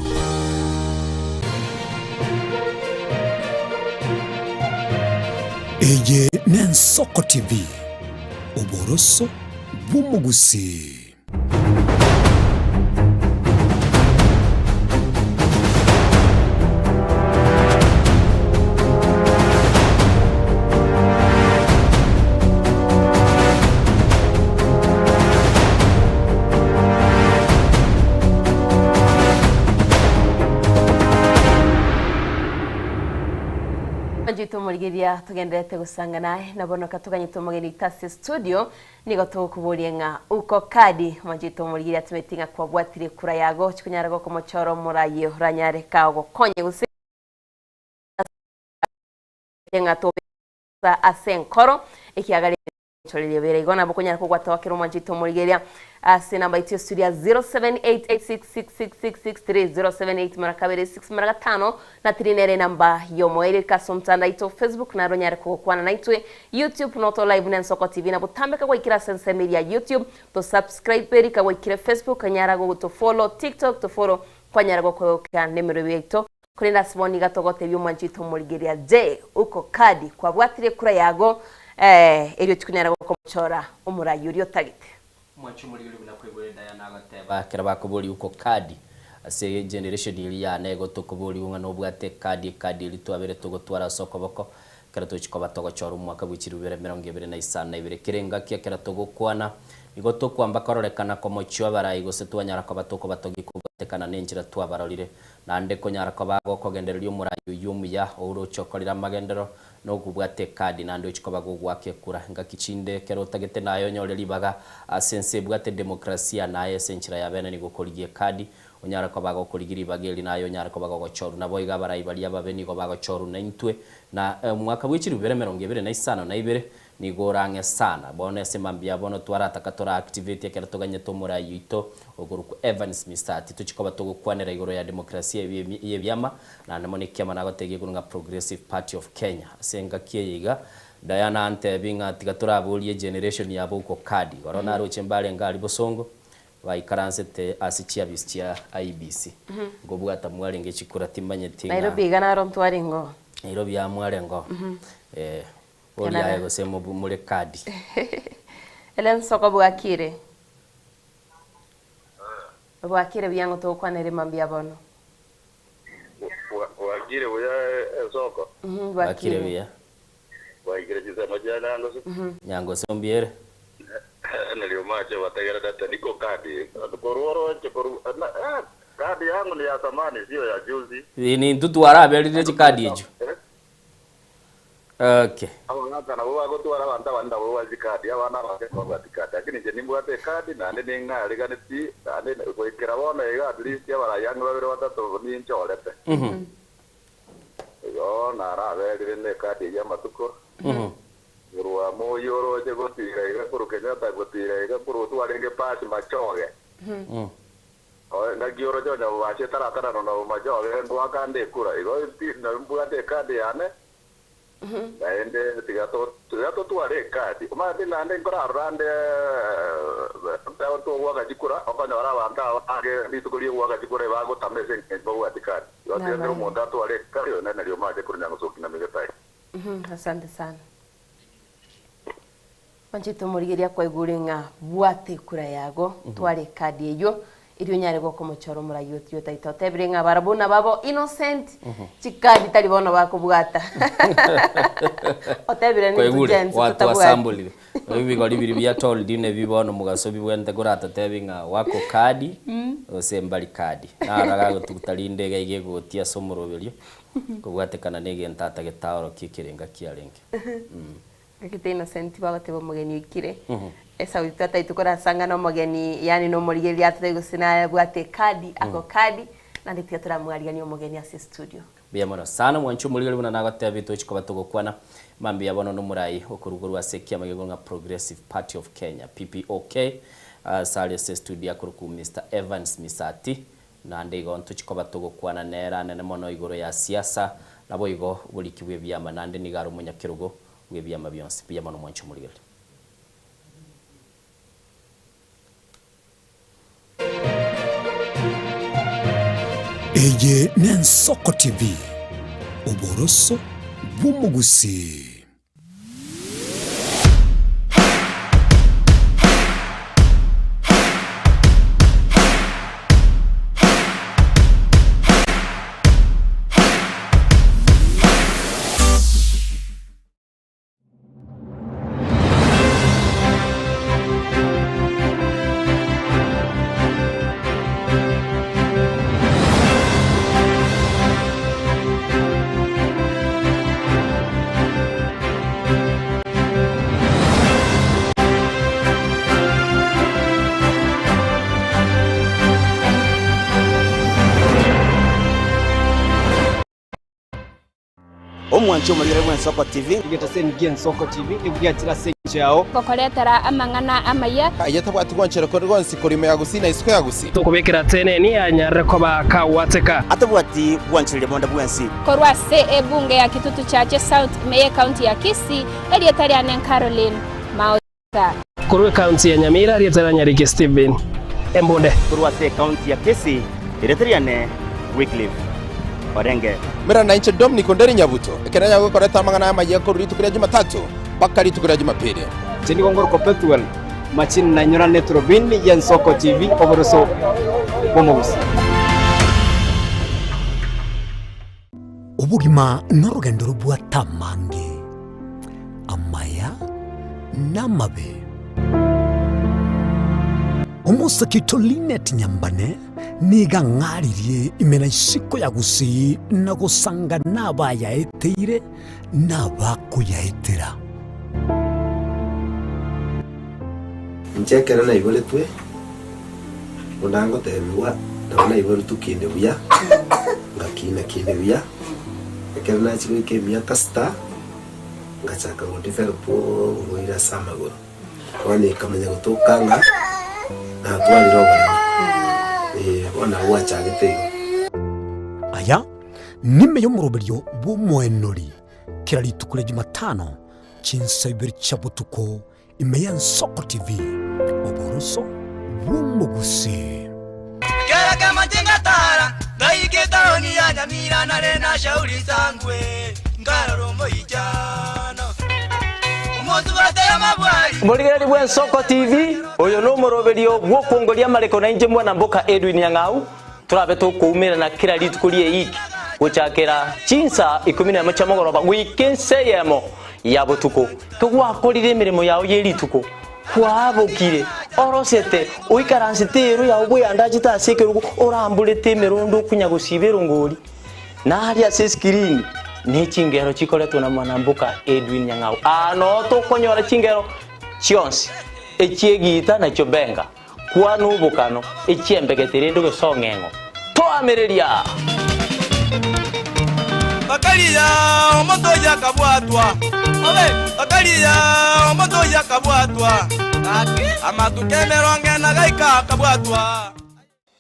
Eye n'Ensoko TV, oboroso bw'omogusii. Mwanchete omorigereria togendererete gosanga naye na bono katoganyete omogeni oito ase studio Nigo togokoboria ng'a uko kadi mwanchete omorigereria atometi ng'a kwabwatire ekura yago chikonyara gokomochora omorayi oranyare kagokonye gose ng'a tobe ase enkoro ekiagera riria riabeire igo nabo okonyara kogwata kera omwanchete omorigereria ase enamba yaito ya studio ya 0788666663 078 mara kabere 6 mara gatano Na tiri nere enamba y'omoerio ika ase omotandao oito o Facebook naro onyare kogokwana naintwe, YouTube noto live na Ensoko TV na botambe kagwaikire ase ensemo eria ya YouTube to subscribe eri kagwaikire Facebook nyara goto follow TikTok to follow kwanyara gokoegokia nemerobio yaito korende ase bono iga togotebia omwanchi oito omorigereria je uko kadi kwabwatire ekura yago eh erio tikonyara gokomochora omorai oria otagete. Omwanchi omorigereria buna kwaigure Diana agoteba ekero bakoboria uko kadi ase egeneration eria yane igo tokoborigwa ng'a nobwate ekadi ekadi eria twabere togotwara ase okoboko. Ekero tochia koba togochora omwaka bwe chilifu ibere 25 na ibere kera engaki ekero togokwana nigo tokwamba kororekana komochia abarai gose twanyara koba tokobatogia kobwatekana na enchera twabarorire naende konyara koba gokogendereria omorai oywo omuya oroche okorire amagendero na okobwata ekadi naende ochia koba gogoaka ekura. Engaki chinde ekero otagete naye onyore ribaga ase ense ebwate demokrasia naye ase enchera ya bene nigo okorigia ekadi onyare koba gokorigia ribaga eri naye onyare koba gogochorwa. Naboigo abarai baria ababe nigo bagochorwa naintwe na omwaka bwe chilifu ibere 25 na ibere nigo orang'e sana. Bono ase mambia bono twarataka tora activate ekero toganyete omorai oito okorokwa Evans Misati tochia koba togokwanera igoro ya demokrasia ya ebiama naende mono ekiama nagotegia igoro ng'a Progressive Party of Kenya. Ase engaki eye iga Diana antebi ng'a tiga toraborie generation yabo uko kadi. Igoro naroche mbarenge aria bosongo baikaransete ase chiabisi chia IEBC. Nkobwata mwarenge chikura timanyeti ng'a Nairobi iga naro ntwarenge oo. Nairobi aa mwarenge oo. Eh, boria aye gose more kadi. Ellen Soko bwakire? Bwakire buya ng'o togokwanera mambia bono? Bwakire buya esoko. Bwakire buya. Bwaikire chisemo chia Nyangoso. Nyangoso mbiere. Nilio mache bategera data niko kadi korwa oroche koru na kadi yangu ni ya zamani sio ya juzi. Ni ntutwaraberire chikadi echo. Okay. Abagaka nabo bagotwara abanto abande nabo babwate kadi abana abake babwate kadi lakini inche nimbwate ekadi naende ning'ariganeti naende goikera bono iga at least abarai ang'e babere batato ninchorete. Igo naraberire na ekadi eywo amatuko korwa moyio oroche gotira iga korwa Kenyatta gotira iga korwa twarenge pasi Machoge. Ngaki oroche onye bobasi etaratanana na Machoge ngoaka nde ekura igo mbwate ekadi yane naende tiga tiga totware ekadi omanyete naende nkorarora nde togwaka chikura okonyora abanto abange rituko ria ogwaka chikura bagotama ase eng'encho babwati kadi igo tiga kera omonto atware ekadi oyo nere nario omache korwa Nyangosoki na Migetai. Asante sana. Manchete omorigereria kwaigure ng'a bwate ekura yago, tware ekadi eywo, erio onyare gokomochora omorai otio otaito. Otebire ng'a barabwo nababo innocent, chikadi tari bono bakobwata. Otebire ni Kwaigure, tujensi watu totabwati. asambulire. Ebigori biri bia told nebi bono mogaso bibwente koratotebi ng'a wako kadi gose mbari kadi. Naro gagotuguta rinde iga iga egotia ase omoroberio kobwatekana na egento atagete aorokie ekerenga kiarenge. Gakete innocent bagoteba omogeni oikire. Esauti twataete korasanga na omogeni yaani na omorigereria atotebie gose nabwate ekadi ako kadi naende tiga toramwariganie omogeni ase estudio. Mbuya mono sana mwanche omorigereria buna nagotebia tochi koba togokwana mambia bono na omorai okorwa ase ekiama gekoro ng'a Progressive Party of Kenya PPOK ase are ase estudio akorokwa Mr Evans Misati naende igo ntochi koba togokwana nere anene mono igoro ya siasa nabo igo oboriki bwa ebiama naende nigo are omonyakerogo bwa ebiama bionsi. Mbuya mono mwanche omorigereria. Eye n'Ensoko TV, oboroso bw'omogusii. Omwanche omorigere bw'Ensoko TV. Egetaseni gi'Ensoko TV nigo giachire ase engencho yao. Gokoretera amang'ana amaya. Aye tabwati gwanchera kore gwonsi korwa ime ya Gusii na isiko ya Gusii. Tokobekera teneni anyarire koba kagwateka. Atabwati gwanchereria bonde bwensi. Korwa ase ebunge ya Kitutu Chache South ime y'ecounty ya Kisii, erieta riane Caroline Maosa. Korwa ecounty ya Nyamira, erieta ria Nyariki Stephen Embunde. Korwa ase ecounty ya Kisii, erieta riane Wycliffe Orenge. Mera nainche Dominic Onderi Nyabuto, ekero nyagokoreta amang'ana amayia korwa rituko ria Jumatatu mpaka rituko ria Jumapili. Inche nigo ngorokwa Pethuel Machini nainyorane eturubini y'Ensoko TV oboroso bw'omogusii. Obogima norogendo robwate amange. namabe. Omosake oito Linet Nyambane nigo ang'aririe ime na isiko ya Gusii na gosanga nabayaeteire na abakoyaetera. Inche ekero naiboretwe, buna ngotebigwa, nabo naiboretwe kinde buya, ngakina kinde buya, ekero nachia goika emiaka sita, ngachaka go develop oborwaire ase amagoro. Bono ekamanya gotoka ng'a natwarire oboremo, eh, bono nabo gwachagete igo. Aya nime y'omoroberio bw'omoenori kera rituko ria Jumatano chinsa ibere chia botuko ime y'Ensoko TV, oboroso bw'omogusii. Kera kemache ngatara, ngaika etaoni ya Nyamira nare na Shauri Sangwe, nkarora omoichano omosubate amabwari. Morigereria bw'Ensoko TV, oyo nomoroberio bw'okwongoria amareko na inche mwana mboka Edwin Nyang'au, Torabe tokoumerana kera rituko ri'eiki, gochakera chinsa ikomi nemo chia mogoroba goika ensa eyemo ya botuko. Kegwakorire emeremo yao ye rituko, kwabokire, orosete, oikaransete eero yao bweyandachete ase ekerogo, oramborete emerondo okonya gosiba erongori, na aria ase esikirini ne chingero chikoretwa na mwanamboka Edwin Nyang'au. Aa noo tokonyora chingero chionsi, echi'egiita na chiobenga. Kwana obokano, echiembegete rende ogesong'eng'o. Toamereria! Bakaria omonto oyio akabwatwa, bakaria omonto oyio akabwatwa, amatuko emerongo ena gaika akabwatwa.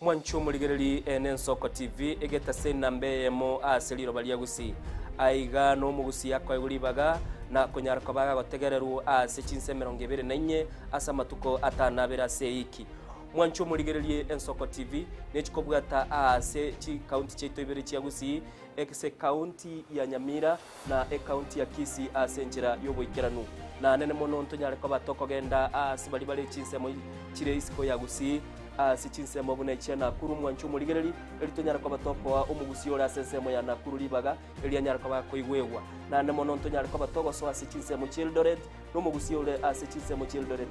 Mwanche omorigereri ene Ensoko TV egetase enamba eyemo ase riroba ria Gusii. Aiga nomogusii akoegwa ribaga na konyara koba agotegererwa ase chinsa 24 ase amatuko atanabere ase eiki. Mwanche omorigererie Ensoko TV nechikobwata aase chikaunti chiaito ibere chia Gusii ase ekaunti ya Nyamira na ekaunti ya Kisii ase enchera y'oboikeranu. Na nene mono ntonyare koba tokogenda aase baria bare chinsemo chire isiko ya Gusii ase chinsemo buna echia Nakuru mwanche omorigereri eri tonyare koba tokoa omogusii ore ase ensemo ya Nakuru ribaga eri anyare koba akoigwegwa. Naende mono ntonyare koba togosoa ase chinsemo chi'Eldoret Nomogusia ore ase chinsemo chi'Eldoret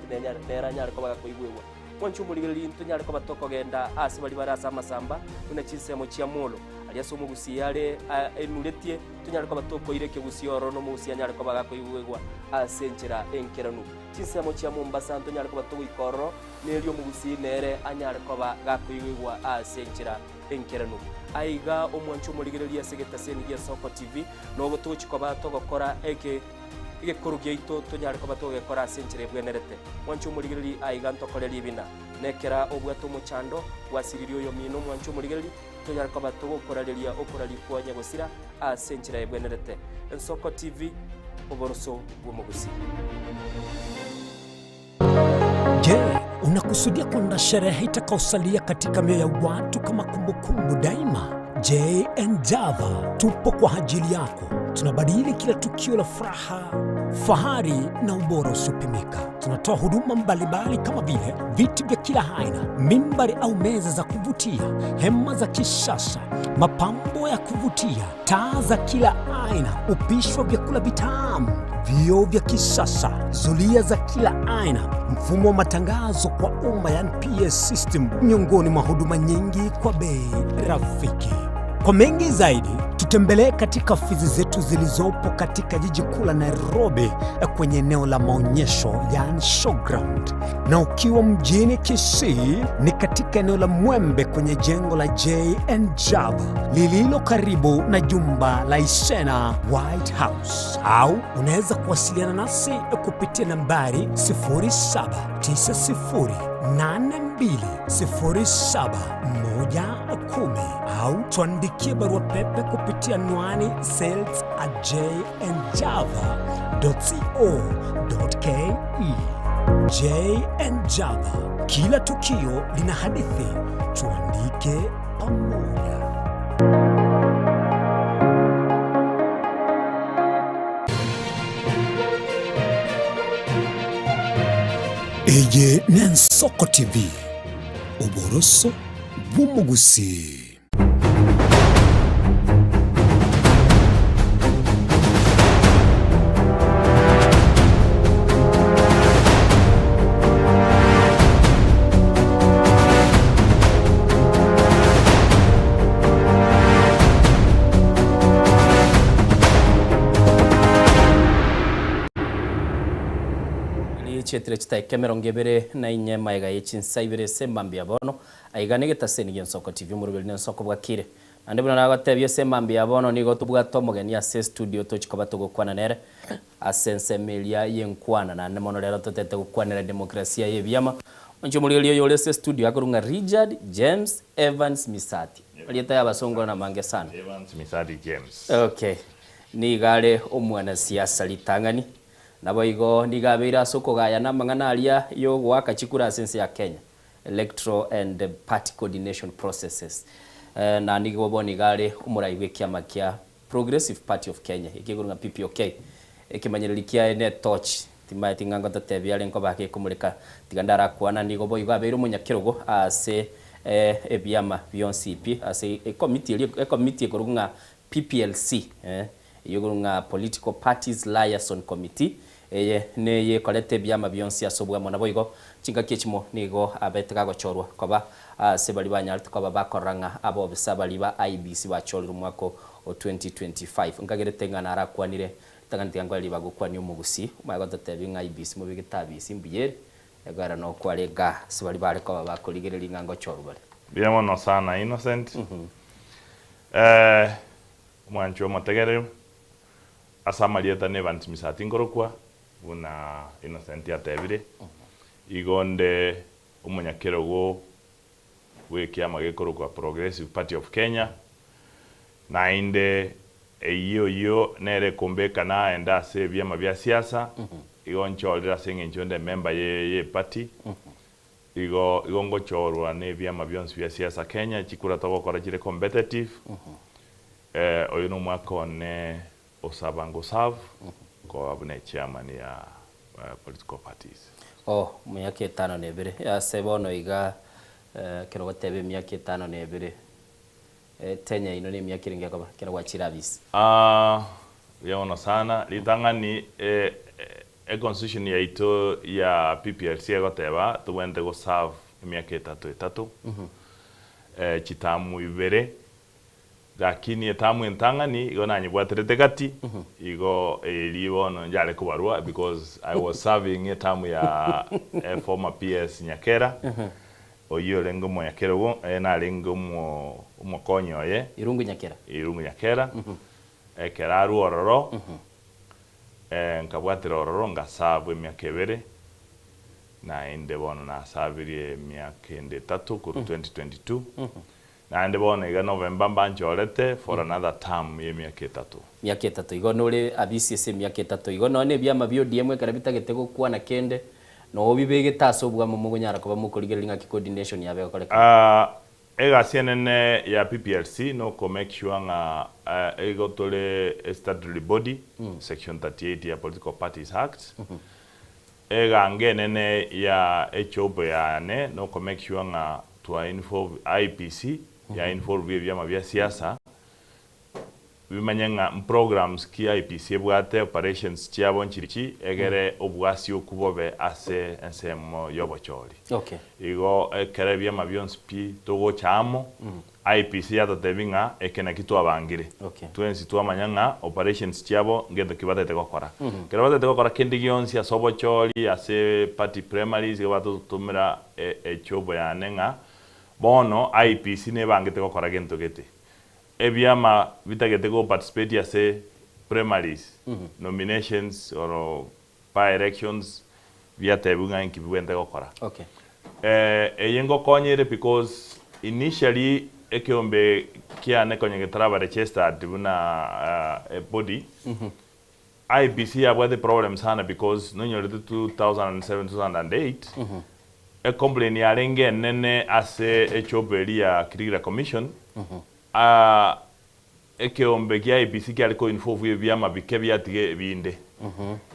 nere anyare koba gakoigwegwa. Mwanche omorigereria ntonyare koba tokogenda aase baria bare ase amasamba, buna chinsemo chia Molo, aria ase omogusia are enuretie, tonyare koba tokoira ekegusia ororo nomogusia anyare koba gakoigwegwa ase enchera enkeranu. Chinsemo chia Mombasa ntonyare koba togoika ororo, nerio omogusia nere anyare koba gakoigwegwa ase enchera enkeranu. Aiga omwanche omorigereria ase egetaseni gia Soko TV, nobo togochia koba togokora eke. Egekoro giaito tonyare koba togekora ase enchera ebwenerete. Mwanche omorigereria aiga ntokore ribina. Nekera obwate omochando, gwasiririe oyomino mwanche omorigereria, tonyare koba togokorareria okoraria kwa nyagosira ase enchera ebwenerete. Ensoko TV, oboroso bw'omogusii. Je, unakusudia kwenda sherehe itakaosalia katika mioyo ya watu kama kumbukumbu daima? JN Java tupo kwa ajili yako. Tunabadili kila tukio la furaha, fahari na ubora usiopimika. Tunatoa huduma mbalimbali kama vile viti vya kila aina, mimbari au meza za kuvutia, hema za kisasa, mapambo ya kuvutia, taa za kila aina, upishi wa vyakula vitamu, vioo vya kisasa, zulia za kila aina, mfumo wa matangazo kwa umma yani PS system, miongoni mwa huduma nyingi kwa bei rafiki. Kwa mengi zaidi, tutembelee katika ofisi zetu zilizopo katika jiji kuu la Nairobi kwenye eneo la maonyesho yani showground, na ukiwa mjini Kisii ni katika eneo la Mwembe kwenye jengo la JN Java lililo karibu na jumba la Isena White House, au unaweza kuwasiliana nasi kupitia nambari 0790820710 au tuandikie barua pepe kupitia anwani sales at jnjava.co.ke. JN Java, kila tukio lina hadithi, tuandike pamoja. Eye n'Ensoko TV, oboroso bw'omogusii. Chietire chitaeka emerongo ebere na inye maega ye chinsa ibere ase emambia bono, aiga negetaseni gi'Ensoko TV omoroberi na Ensoko bwakire. Naende buna nagotebia ase emambia ya bono nigo tobwate omogeni ase estudio tochi koba togokwana nere ase ensemo eria y'enkwana naende mono rero totete gokwanera demokrasia y'ebiama. Oinche omorigereria oyo ore ase estudio akorwa ng'a Richard James Evans Misati. Marieta y'abasongo namange sana. Evans Misati James. Okay. Nigo are omwanasiasa ritang'ani Naboigo nigo abeire ase okogayana amang'ana aria y'ogoaka chikura ase ense ya Kenya, Electoral and Party Coordination Processes, na nigo bono iga are omorai bw'ekiama kia Progressive Party of Kenya, ekekorwa ng'a PPOK. Ekemanyereri kiaye ne torch, timaeti ng'a ngototebia are nkoba gekomoreka, tiga ndarakwana. Nigo boigo abeire omonyakerogo ase ebiama bionsi pi ase ekomiti eria, ekomiti ekorokwa ng'a PPLC, Eyio ekorwa ng'a Political Parties Liaison Committee, eye neye ekoreta ebiama bionsi ase obwamo. Naboigo chingaki echimo nigo abete gagochorwa koba ase baria banyarete koba bakorora ng'a abobisa baria ba IEBC bachorirwe omwaka o 2025. Nkagerete ng'a narakwanire ritang'ani tiga nkore ribaga gokwania omogusii omanye gototebia ng'a IEBC mobegete abisi mbuya ere, egoera nokware igaa ase baria bare koba bakorigereria ng'a ngochorwa bare. Mbuya mono sana Innocent. Omwanchwa omotegereri, ase amarieta n'Evans Misati nkorokwa, buna Innocent atebire, igo nde omonyakerogo bw'ekiama gekorokwa Progressive Party of Kenya, naende eyio oyio nere ekombeka naende ase ebiama bia siasa, igo nchorire ase eng'encho nde emember ye y'eparty, igo igo ngochorwa nebiama bionsi bia siasa Kenya, chikura togokora chire competitive, Oyo nomwaka one osaba ngoserve nkoba buna echairman ya political parties. Oh, emiaka etano na ebere. Ase bono iga ekero ogoteba emiaka etano na ebere, tenure yaino na emiaka erenge ekoba ekero gwachire abisi? Buya mono sana. Ritang'ani econstitution yaito ya PPLC egoteba tobwenerete goserve emiaka etato etato, chitamu ibere Lakini etamu entang'ani igo nanyebwaterete gati, igo eria bono njare kobarwa because I was serving etamu ya former PS Nyakera, oyio orenge omonyakerogo, eye narenge omo omokonyi oye. Irungu Nyakera. Irungu Nyakera, ekero arwa ororo, nkabwatera ororo ngaserve emiaka ebere, naende bono nasabirie emiaka ende etato korwa 2022. Naende bono iga November mbanchorete for another term y'emiaka etato. Miaka etato igo nore abisi ase emiaka etato igo nonya nebiama bia ODM ekero bitagete gokwana kende noo bibegete ase obwamo mogonyara koba mokorigereria ng'aki coordination yabo egokorekana. Ah egasi enene ya PPLC noko make sure ng'a igo tore a statutory body, section 38 ya Political Parties Act, Egango enene ya ejob yane noko make sure ng'a twa involve IEBC, ya involve ebiama bia siasa, bimanye ng'a mprograms ki IEBC ebwate, operations chiabo nchirichi, egere obwasioku bobe ase ensemo yobochori. Okay. Igo ekero ebiama bionsi pi togocha amo, IEBC yatotebi ng'a eke naki twabangire. Okay. Twensi twamanya ng'a operations chiabo ngento ki batagete gokora. Ekero batagete gokora kende gionsi ase obochori, ase party primaries, igo batotomera ejob yane ng'a bono IEBC nebangete gokora gento gete. Ebiama bitagete go participate ase primaries, nominations or by elections biatebiwe ng'a inki bibwenerete gokora. Okay. Eye ngokonya ere because initially ekeombe kiane konya getaraba registered buna a body, IEBC yabwate problem sana because nonyorete 2007, 2008, ecomplain yarenge enene ase ejob eria ya Kirigira Commission, Ekeombe gia IEBC kiare koinvolve ebiama bike biatiga ebinde.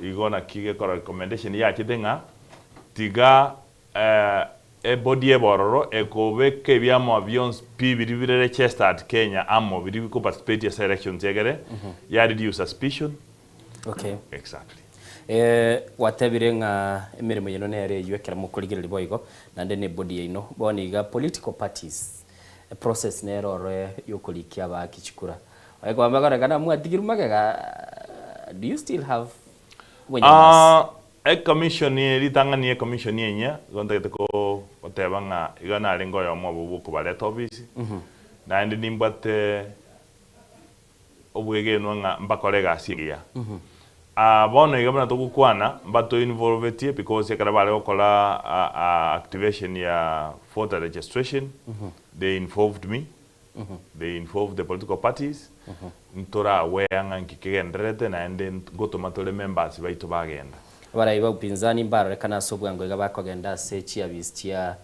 Igo naki gekora recommendation yachete ng'a tiga ebody ebe ororo ekobeka ebiama bionsi pi biria bire registered Kenya amo biria biko participate ase elections egere ya reduce suspicion. Okay. Exactly. Gwatebire ng'a emeremo yaino nere eyio ekero mokorigereria boigo naende ne ebody yaino. Bono iga political parties Eprocess nere oro yokorikia abaaki chikura. Oye kwamba kore kana mwatigirwe magega do you still have obonyamasi? Ecommission eye ritang'ani ecommission enyia igo ntagete ko goteba ng'a iga narenge oyomo obo bwa okobareta ofisi, naende nimbwate obwegenwa ng'a mbakore egasi engiya. Bono iga buna togokwana mbato involvetie because ekero bare gokora activation ya voter registration they involved me, they involved the political parties, ntore aware ng'a nki kegendererete naende ngotoma tore members baito bagenda. Abarai ba upinzani mbarorekane ase obwango iga bakogenda ase chiabisi chia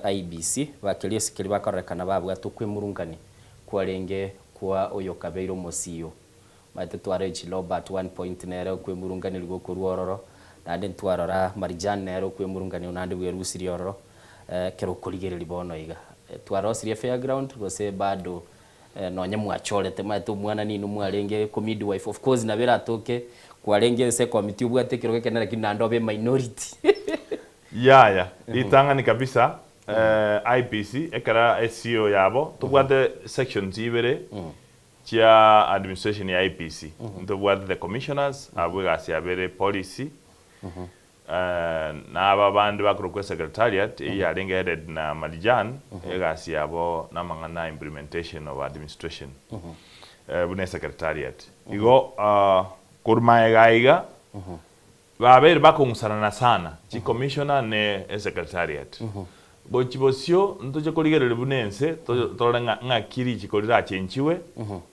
IEBC, bakeria ase keria bakororekana babwate okwemurungania kwarenge kwa oyokabeire omosiyo. Omanyete twarora Chiloba at one point nere okwemurunganerigwa okorwa ororo, naende ntwarora Marijan nere okwemurunganigwa naende bwerusirie ororo, ekero okorigereria bono iga. Twarosirie fair ground gose bado nonye mwachorete omanyete omwana ninwe mwarenge ko midwife of course nabo eratoke kwarenge ense ekomiti obwate ekerogo ekenene lakini naende obe eminority. Yaya, ritang'ani kabisa IEBC ekero eCEO yabo tobwate sections ibere chia administration ya IEBC. Ntobwate the commissioners abwo egasi yabo ere policy na aba bande bakorokwa esecretariat eyio yarenge headed na Marijan egasi yabo namang'ana implementation of administration buna esecretariat. Igo korwa magega aiga Babeire bakong'usanana sana chicommissioner ne esecretariat. Gochia bosio ntoche korigereria buna ense torore ng'a ng'aki richiko rirachenchiwe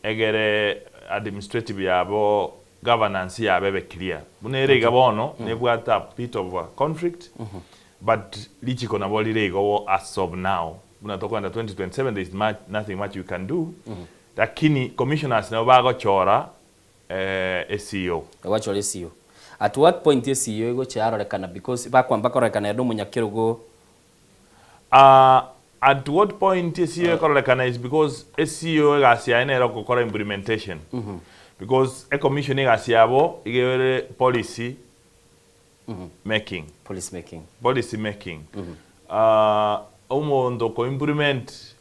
egere administrative yabo governance yabo ebe clear. Buna ere iga bono nebwate a bit of a conflict but richiko nabo rire igo as of now buna tokoenda 2027 there is much nothing much we can do lakini commissioners nabo bagochora eCEO. Gwachora eCEO. At what point eCEO egocha yarorekana because bakwamba kororekana ere nomonyakerogo. At what point eCEO ekororekana is because eCEO egasi yaye nere ogokora implementation. Because ecommission egasi yabo iga ere policy making. Policy making. Policy making. Omonto oko implement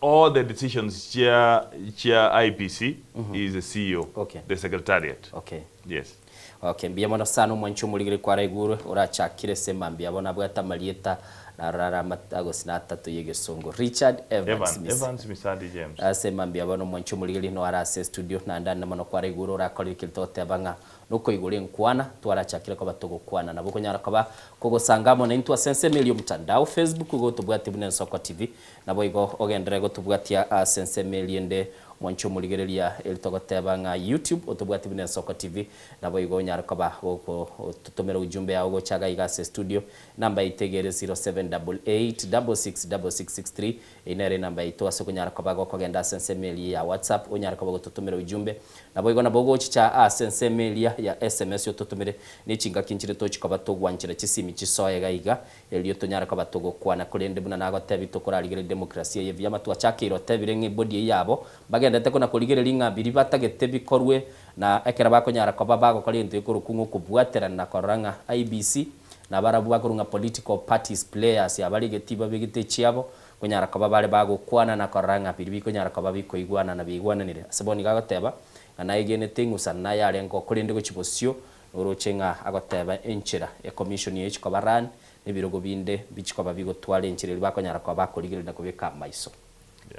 All the decisions chia chia IEBC is the CEO, Okay. the secretariat. Okay. Yes. Okay, mbuya mono sana omwanchi omorigeri kwaraigurwe orachakire ase mambia bono abwate amarieta narora are amata gose na atato y'egesongo Richard Evans Evans, Misa Evans Misadi James. ase mambia bono omwanchi omorigeri no are ase estudio naende ande mono kwaraigurwe orakorire keri togoteba ng'a Nokoigora enkwana, twarachakire koba togokwana. Nabo okonyara koba kogosanga amo naintwe ase ensemo eria omotandao, Facebook, igo otobwatie buna Ensoko TV. Naboigo ogenderere gotobwatia ase ensemo eria ende, mwanche omorigereria eri togoteba ng'a YouTube, otobwatie buna Ensoko TV. Naboigo onyare koba gokototomera ujumbe yao gocha iga iga ase estudio. Enamba yaito iga ere 0788 666663. Eyio nere enamba yaito ase okonyara koba gokogenda ase ensemo eria ya WhatsApp, onyare koba gototomera ujumbe. Naboigo nabo ogochicha ase ensemo eria ya sms ototomere ne chingaki nchire tochi koba togwanchera chisimi chisoe iga iga, erio tonyare koba togokwana. Korende buna nagotebie tokorarigereria demokrasia eye buya matwachakeire otebire ng'a ebody eyio yabo mbagenderete kona korigereria ng'a biria batagete bikorwe na ekero bakonyara koba bagokora egento gekorokwa ng'a okobwaterana na korora ng'a IEBC Nabarabwo bakorwa ng'a political parties players abare egetii babegete echiabo, konyara koba bare bagokwana na korora ng'a biria bikonyara koba bikoigwana na biigwananire. Ase bono iga agoteba, ng'a naegenete ing'usano naye arenge oo korende gochia bosio noroche ng'a agoteba enchera ecommission eye echikoba run na ebirogo binde bichikoba bigotwara enchera eria bakonyara koba bakorigereria na kobeka amaiso.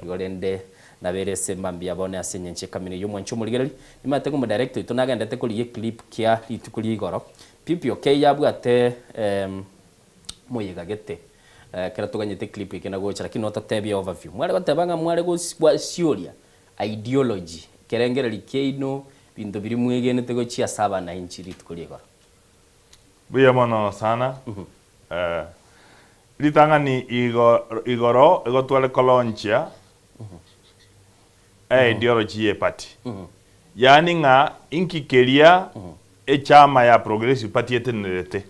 Igo rende nabere ase mambia bono ase engencho ekamino y'omwanchi omorigereria, nimanyete ng'a omodirector oito nagenderete korigia eclip kia rituko ria igoro, PPOK yabwate omoyega gete ekero toganyete eclip eke na gocha lakini nototebie overview. Mware goteba ng'a mware gosioria ideology, ekerengererio kiaino, ebinto biria mwegenete gochia ase abanainchi rituko ria igoro. Mbuya mono sana. Ritang'ani igoro igo tware kolaunchia ideology ye party. Yaani ng'a inki keria echama ya Progressive Party etenerete.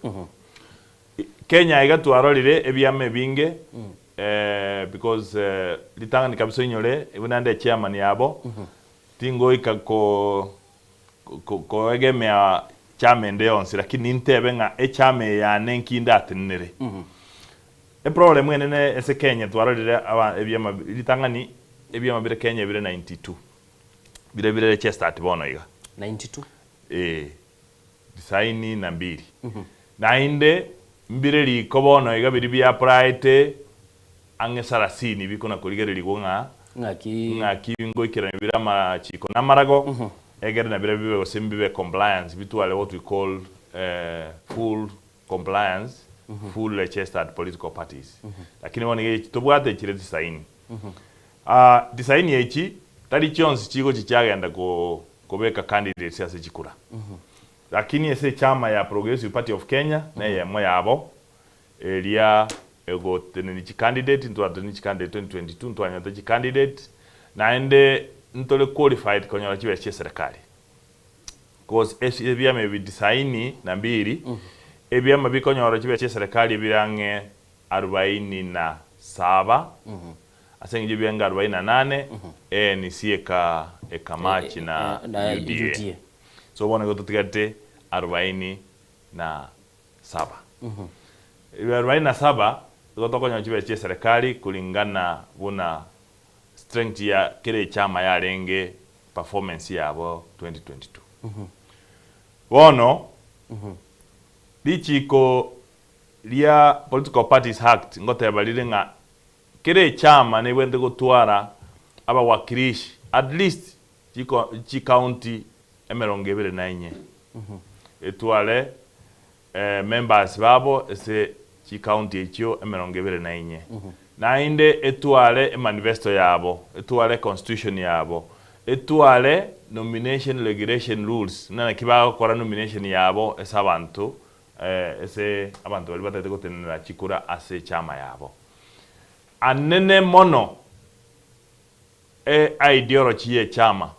Kenya iga twarorire ebiama ebinge because ritang'ani kabisa oinyore buna nde chairman yabo, tingoika ko koegemea chama ende yonsi lakini nintebe ng'a echama eye yane nki ndatenenere. Eproblem enene ase Kenya twarorire aba ebiama ritang'ani ebiama bire Kenya bire 92 bire bire registered bono iga. 92? Eeh, tisaini na mbili. Naende mbire riko bono iga biria biapraete ang'e sarasini bikona korigererigwa ng'a Ng'aki. ng'aki ngoikerania bire amachiko na amarago, egere na biria bibe gose mbibe compliance bitware what we call full compliance, full registered political parties. Lakini bono iga echi tobwate echire tisaini. Tisaini echi tari chionsi chigochi chiagenda ko kobeka candidates ase chikura. Lakini ase echama ya Progressive Party of Kenya neyemo yabo eria egotenenia chicandidate, ntwatenenia chicandidate 2022 ntwanyorete chicandidate naende ntore qualified konyora chibesa chia eserekari. Cause ase ebiama ebi tisaini na mbiri, ebiama bikonyora chibesa chia eserekari ebire ang'e arubaini na saba, ase eng'encho ebiange arubaini na nane, ANC eka ekamatch na UDA. So bono igo totigarete arubaini na saba. Arubaini na saba, igo tokonyora chibesa chia eserekari kulingana buna strength ya kera echama yarenge performance yabo 2022. Bono, richiko ria Political Parties Act ngoteba rire ng'a kera echama nebwenerete gotwara abawakilishi at least chiko chicounty emerongo ebere na enye etware members babo ase chicounty echio emerongo ebere na inye. Naende etware emanifesto yabo, etware constitution yabo, etware nomination regulation rules, buna naki bagokora nomination yabo ase abanto ase abanto baria batagete gotenenera chikura ase echama yabo. Anene mono E ideology y'echama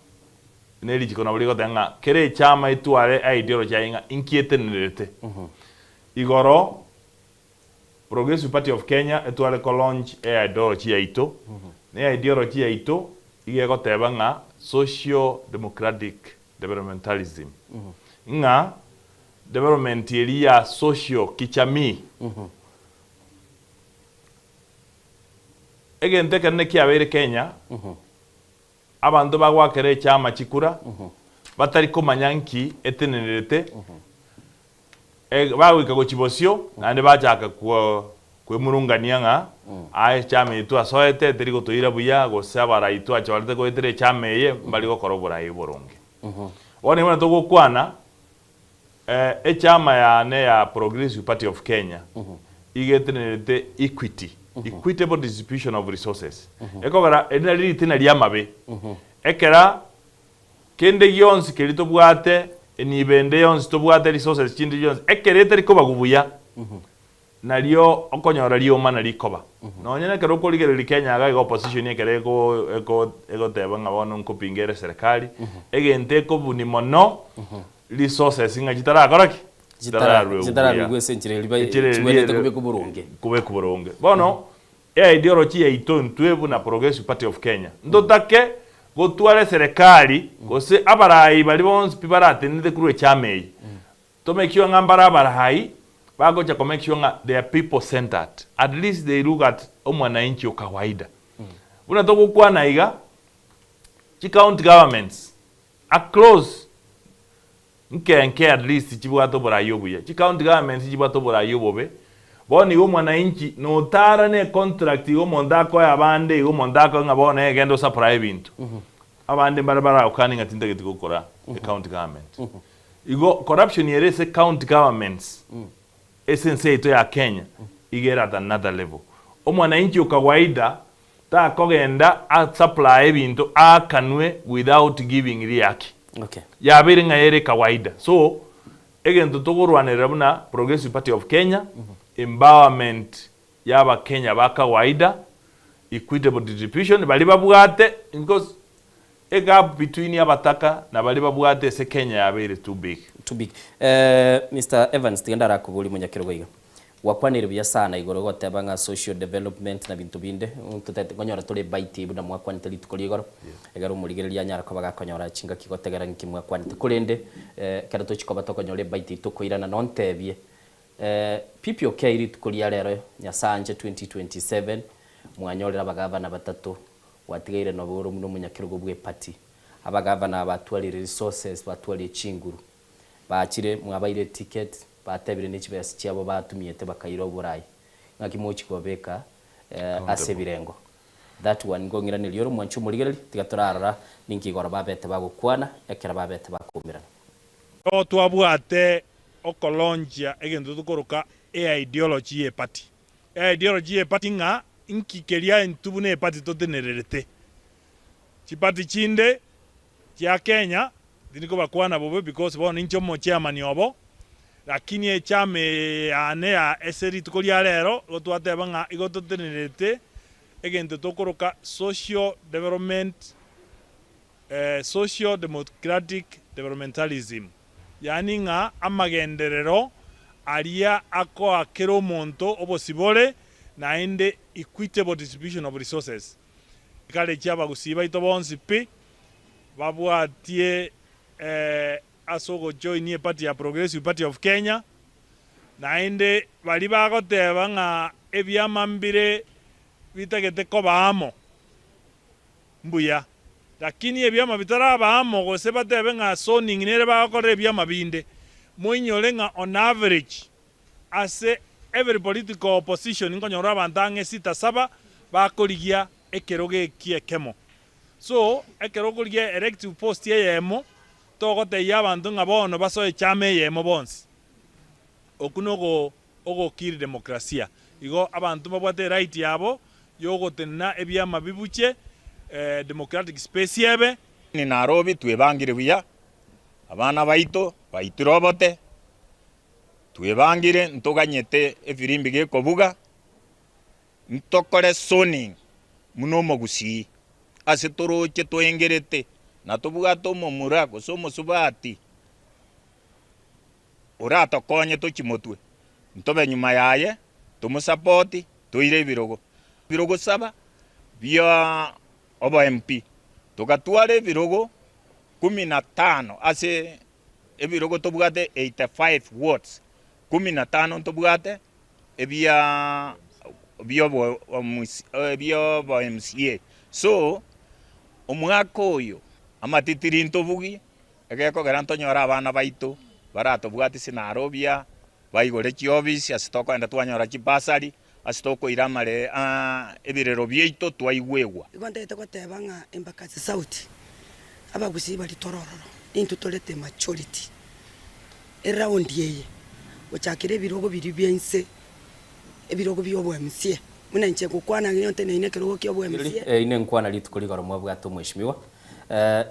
ne richiko nabo rigoteba ng'a kera echama etware ideology yaye ng'a inki etenenerete. Igoro Progressive Party of Kenya etware ko launch e ideology yaito, na ideology yaito iga egoteba ng'a social democratic developmentalism, ng'a development eria ya social kijamii. Egento ekenene kiabeire Kenya, abanto bagoakera echama chikura, batari komanya nki etenenerete, bagoika gochia bosio, naende bachaka kwemurungania ng'a aye echama eye twasoete teri gotoira buya, gose abarai twachorete goetera echama eye mbari gokora oborai oboronge. Bono nigo buna togokwana, Echama yane ya Progressive Party of Kenya iga etenenerete equity, equitable distribution of resources. Ekogera eri nari ritina ri'amabe. Ekera kende gionsi keria tobwate, enibo ende yonsi tobwate, resources chinde chionsi, ekero etari kobagwa buya, Nario okonyora riomana rikoba. Nonya nekero okorigereria Kenya iga iga opposition ekero ego ego egoteba ng'a bono nkopinga ere serikali, egento ekobuni mono, resources ng'a chitarakora ki? Chitararuegwa buya. Chitararuegwa ase enchera eria bai Enchera eria chibwenerete ere kobekwa boronge. kobekwa boronge. Bono, eideology yaito intwe buna Progressive Party of Kenya, ntotake gotwara eserekari gose abarai baria bonsi pi baratenenete korwa echama eye, To make sure ng'a mbare abarai bagocha ko make sure ng'a they are people centered. At least they look at omwananchi o kawaida. Buna togokwana iga, chi county governments across nke nke at least chibwate oborai obuya. Chi county governments chibwate oborai obobe. Bono igo omwananchi notara ne contract iga omonto akoe abande iga omonto akoe ng'a bono eh genda osupply ebinto. Abande mbare baragokanie ng'a tintageti gokora e county government. Igo corruption ere ase county governments ase ense yaito ya Kenya iga ere at another level. Omwananchi o kawaida takogenda a supply ebinto aakanwe without giving riaki. Okay. Yabeire ng'a ere kawaida. So egento togorwanerera buna Progressive Party of Kenya, empowerment ya abakenya ba kawaida, equitable distribution, baria babwate because E gap between abataka na baria babwate ase Kenya yabeire too big. Too big. Eh, Mister Evans tiga ndarakoborie monyakerogo iga. Gwakwanire buya sana igoro goteba ng'a social development na binto binde, ntotete nkonyora tore ebite buna mwakwanete rituko ria igoro, egere omorigereria anyare koba gakonyora chingaki gotegera nki mwakwanete. Korende, ekero tochia koba tokonyora ebite eyio tokoirana nontebie, PPOK rituko ria rero Nyasaye anche 2027, mwanyorire abagavana batato Gwatigaire nobe ore buna omonyakerogo bw'epati. Abagavana aba batwarire resources, batwarire chinguru. Bachire, mwabaire eticket, Batebire ne chibesa chiabo batumiete bakaira oborai. Ng'aki mochi kobabeka ase ebirengo. That one nkong'iraneria ore omwanchi omorigereria, tiga torarora ninki igoro babete bagokwana ekero babete bakoumerana. Nigo twabwate okolonchia egento tokoroka eideology y'eparty. Eideology y'eparty ng'a inki keria intwe buna eparty totenererete. Chiparty chinde chia Kenya tindi kobakwana bobe because bono inche omochairman obo, lakini echama eye yane ya ase rituko ria rero igo twateba ng'a igo totenererete egento tokoroka social development Social Democratic Developmentalism, yaani ng'a amagenderero aria akoa kera omonto obosibore naende equitable distribution of resources. Kare chi'abagusii baito bonsi pi babwatie ase ogojoinia eparty ya Progressive Party of Kenya, naende baria bagoteba ng'a ebiama mbire bitagete koba amo mbuya. Lakini ebiama bitaraba amo gose batebe ng'a zoning nere bagokorera ebiama binde, moinyore ng'a on average ase every political opposition nkonyora abanto ang'e sita saba bakorigia ekerogo eki ekemo. So ekero okorigia elective post eyemo togotebia abanto ng'a bono basoe echama eyemo bonsi. Okwo nogo ogokiri demokrasia. Igo abanto mbabwate eright yabo yogotenena ebiama bibuche, democratic space ebe. Nairobi twebangire buya, abana baito baitire obote, twebangire ntoganyete efirimbi gekobuga, ntokore zoning buna omogusii, ase toroche toengerete na tobwate omomura gose omosubati. Oratokonye tochie motwe, ntobe nyuma yaye, tomosapoti, toire ebirogo. Ebirogo saba bia obo MP, togatwara ebirogo kumi na tano ase ebirogo tobwate 85 wards, kumi na tano ntobwate ebia biobo biobo MCA. So, omwaka oyo amatitiri ntobugie. Egekogera ntonyore abana baito baratobwatisi narobia, baigore chiofisi ase tokoenda twanyora chibasari, ase tokoira amare ebirero biaito twaigwegwa. Igo ntagete goteba ng'a Embakasi South abagusii baria tore ororo intwe torete majority eround eye gochakera ebirogo biria bia inse ebirogo bia obo MCA buna inche ngokwana ng'a nteneine ekerogo kia obo MCA. Ine nkwana rituko rigoro mwabwate omweshimiwa.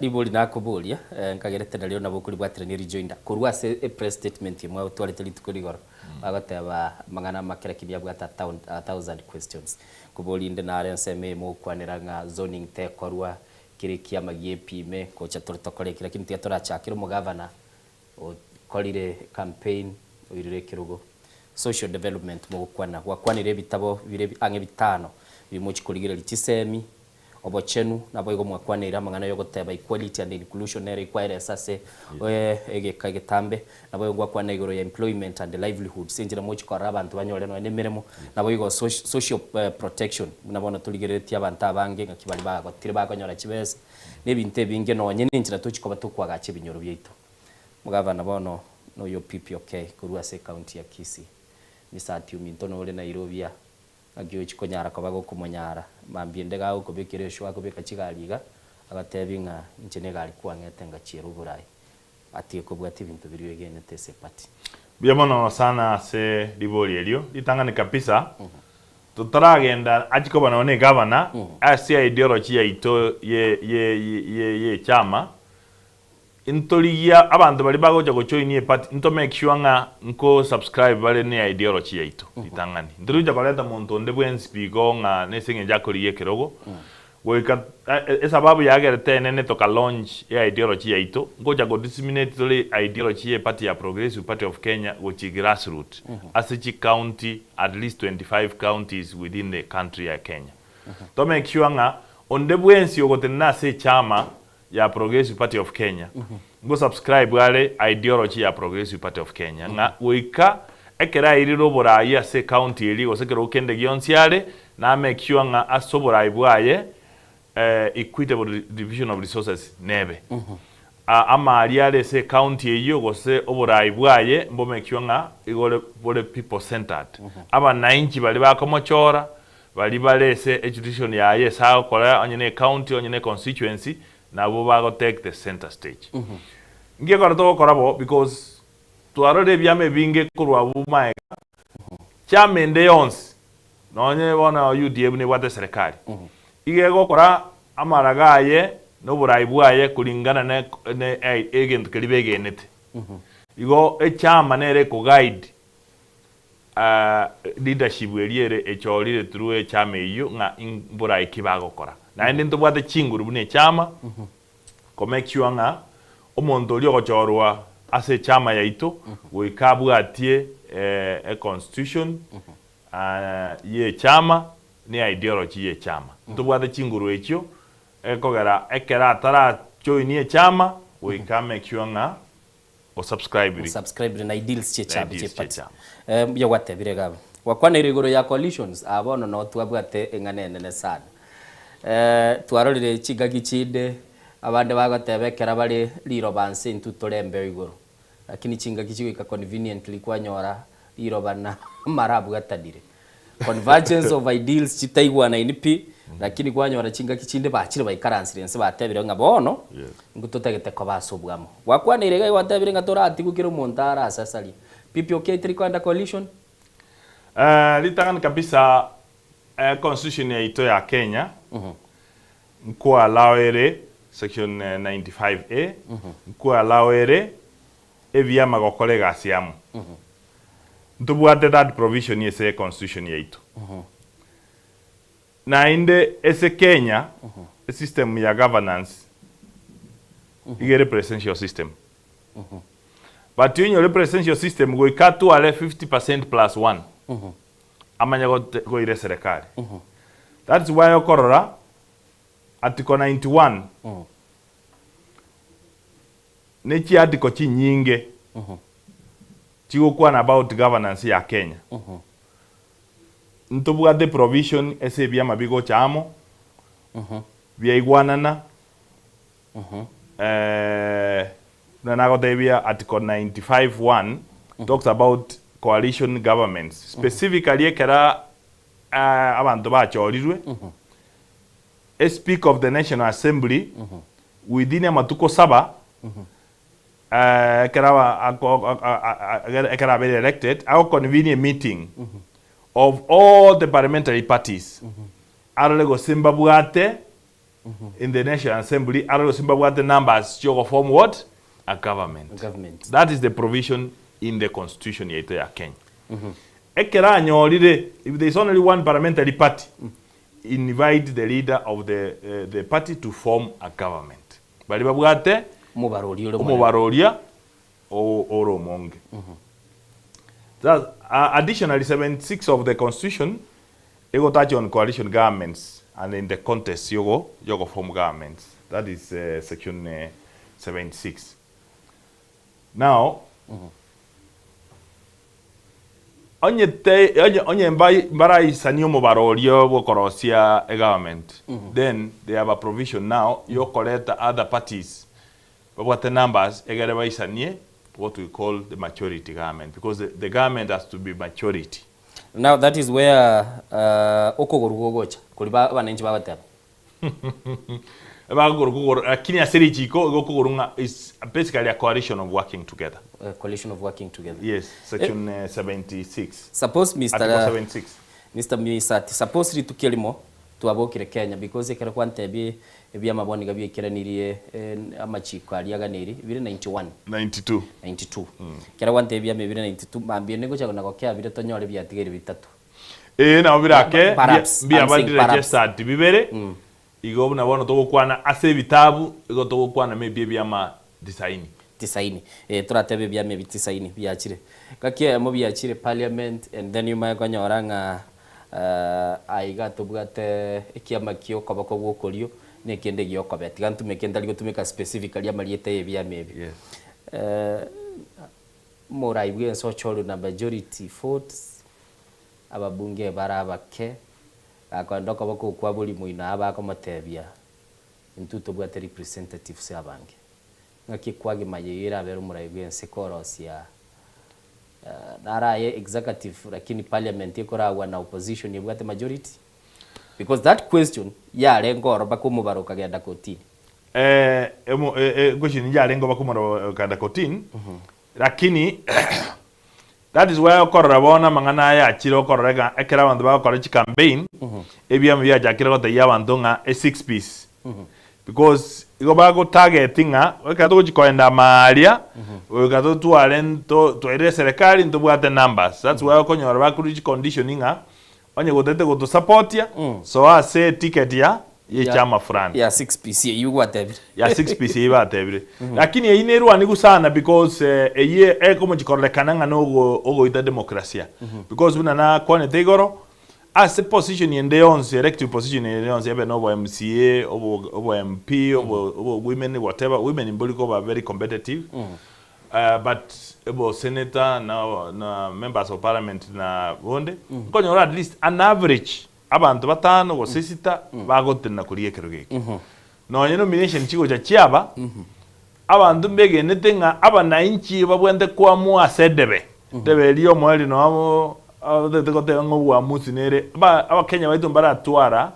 Ribori nakoboria, nkagerete nario nabo okoribwaterania rejoinder korwa ase epress statement eye mwatwarete rituko rigoro, bagoteba amang'ana amake lakini abwate a thousand questions. Nkoboria inde nare ensemo eye mogokwanera ng'a zoning tekorwa, kera ekiama giepime, gocha tore tokore eki lakini tiga torachakere omogavana okorire campaign oirire ekerogo. Social development mogokwana, gwakwanire ebitabo bire ang'e bitano bimochi korigereria chisemi, Obochenu, naboigo mwakwaneire amang'ana y'ogoteba equality and inclusion nere ikwaeresa ase egeka egetambe, naboigo ngwakwana igoro ya employment and livelihoods, enchera mochi korora abanto banyore nonya nemeremo, naboigo social protection, buna bono torigereretie abanto abange ng'aki baria bagotire bakonyora chibesa, na ebinto ebinge nonye nenchera tochi koba tokoagacha ebinyoro biaito. Omogavana bono noyo PPOK korwa ase ecounty ya Kisii, Misati ominto nore Nairobi aa. Naki ochia konyara koba gokomonyara? Mambia ende gagokobekera Yoshua akobeka chigari iga, agatebia ng'a inche negari kwang'ete ngachiera oborai. Atige kobwatia ebinto biria oegenete ase eparty. Mbuya mono sana ase ribori erio. Ritang'ani kabisa, totaragenda achie koba nonya ne egavana, ase ideology yaito ye ye ye ye echama, Ntorigia abanto baria bagocha gojoinia eparty nto make sure ng'a nko subscribe bare ne ideology yaito ritang'ani. Ntori gocha koreta monto onde bwensi pi igo ng'a nese eng'encho akorigia ekerogo, goika esababu yagerete enene toka launch e ideology yaito, ngocha go disseminate tore ideology ye eparty ya Progressive Party of Kenya gochia grassroot ase chi county at least 25 counties within the country ya Kenya. To make sure ng'a onde bwensi ogotenena ase echama ya Progressive Party of Kenya, ngo subscribe are ideology ya Progressive Party of Kenya ng'a goika ekero airire oborai ase ecounty eria gose ekerogo kende gionsi are, na make sure ng'a ase oborai bwaye equitable division of resources nebe. Amari are ase ecounty eyio gose oborai bwaye mbomekiwe ng'a igore bore people centered. Abanainchi baria bakomochora, baria bare ase ejurisdiction yaye ase agokora onye ne ecounty onye ne constituency nabwo bago take the center stage. Nki ekero togokora bo because twarorire ebiama ebinge korwa abwo magega, chama ende yonsi Nonye bono UDA buna ebwate eserekari, iga egokora amaraga aye na oborai bwaye kuringana ne ne egento keria begenete. Igo echama nere eko guide leadership eria ere echorire through echama eyio ng'a mborai ki bagokora. Naende ntobwate chinguru buna echama ko make sure ng'a omonto oria ogochorwa ase echama yaito goika abwatie econstitution y'echama ne ideology y'echama. Ntobwate chinguru echio ekogera ekero atara join echama goika make sure ng'a o subscribiri. Osubscribiri na ideals Na chi'echama ideals chi'eparty. chi'echama. Eh, mbuya gwatebire iga abwo. Gwakwaneire igoro ya coalitions, aa bono noo twabwate eng'ana enene sana. Eh, twarorire chingaki chinde abande bagoteba ekero bare riroba nse intwe tore embeo igoro. Lakini chingaki chigoika conveniently kwanyora riroba na amara abwatanire. Convergence of ideals chitaigwanaini pi, lakini kwanyora chingaki chinde bachire baikaransire inse batebire ng'a bono intwe totagete koba ase obwamo. Gwakwaneire iga gwatebire ng'a toratigwe kera omonto are ase asaria. PPOK teri koenda coalition? Ritang'ani kabisa constitution yaito ya Kenya nko allow ere section 95 A nko allow ere ebiama gokora egasi amo. Ntobwate that provision ase econstitution yaito. Naende ase Kenya esystem ya governance iga ere presidential system. But onyore presidential system goika atware 50% plus one amanye koira eserekari. That's why okorora article 91 ne chiarticle chinyinge chigokwana about governance ya Kenya. Ntobwate provision ase ebiama bigocha amo, biaigwanana, buna nagotebia article 95 one talks about coalition governments specifically ekera abanto bachorirwe, e speaker of the national assembly within amatuko saba ekero ekero abeire elected ago convene a meeting of all the parliamentary parties arore gose mbabwate in the national assembly arore gose mbabwate numbers chiogo form what? A government. That is the provision in the constitution yaito ya Kenya. Ekero anyorire if there is only one parliamentary party invite the leader of the the party to form a government. Baria babwate Omobaro oria ore omonene. omobaro oria ore omonge. Thus, additionally 76 of the constitution ego touch on coalition governments and in the contest yogo yogo form governments. That is section 76. Now, Onye te onye onye mbai mbaraisanie omobaro oria bw'okorosia egovernment, then they have a provision now yokoreta other parties babwate numbers egere baisanie what we call the majority government because the, the government has to be majority. Now that is where okogoro gogocha koria ba abananchi bagoteba. Bagokora okogoro lakini ase richiko igo okogoro ng'a is basically a coalition of working together. A coalition of working together. Yes, section 76. Suppose Mister Article 76. Mister Misati, suppose rituko erimo twabokire Kenya because ekero kwantebia ebiama bono iga biaikeranirie amachiko aria aganeiri bire 91. 92. 92. Ekero gwantebia ebiama bire 92 mambia ende ngocha na gokea bire tonyore biatigaire bitato. Ee, nabo birake Perhaps, mbia I'm saying bari perhaps. registered bibere, igo buna bono togokwana ase ebitabu, igo togokwana maybe ebiama tisaini. Tisaini, eh, toratebe ebiama ebi tisaini biachire. Gaki eyemo biachire parliament and then omanye konyora ng'a aiga tobwate ekiama kia okoboko gwa okorio na ekende gia okobee. Tiga ntumeke ntari gotumeka specifically amarieta ya ebiama ebi. Yes. Omorai bwensi ochorwe na majority votes, Ababunge bare abake, gakoenda okoboko okwo abori moino aa bakomotebia, Intwe tobwate representatives abange. Ng'aki ekwagima eyio erabere omorai bw'ense korosia naraye executive lakini parliament ekoragwa na opposition ebwate majority? Because that question yarenge oro mpaka omobaro okagenda kotini. Eh, emo, eh, eh, question yarenge mpaka omobaro okagenda kotini, lakini that is why okorora bono amang'ana aya achire okorora ng'a ekero abanto bagokora chicampaign, ebiama biachakire gotebia abanto ng'a e six piece. Because igo bago target ng'a ekero togochi koenda amaaria, goika totware nto twairire eserekari ntobwate numbers. That's why okonyora bakorwa chicondition ng'a onye gotagete gotosapotia, soa ase eticket ya ye chama fulani. Ya six piece eyio gwatebire. Ya six piece eyio batebire. Lakini eyio nerwanigu sana because eyio ekomochi kororekana ng'a nogo ogoita demokrasia. Because buna nakwanete igoro, Ase position ende yonsi, elective position ende yonsi ebe nobo MCA, obo obo MP, obo obo women whatever, women mbori koba very competitive, but obo senator na na members of parliament na bonde, nkonyora at least an average abanto batano gose sita bagotenena koria ekerogo eke. Nonye nomination chigocha chiaba, abanto mbegenete ng'a abanainchi babwenerete koamua ase edebe, edebe eria omoerio noo otagete goteba ng'a oboamusi nere, aba abakenya baito mbaratwara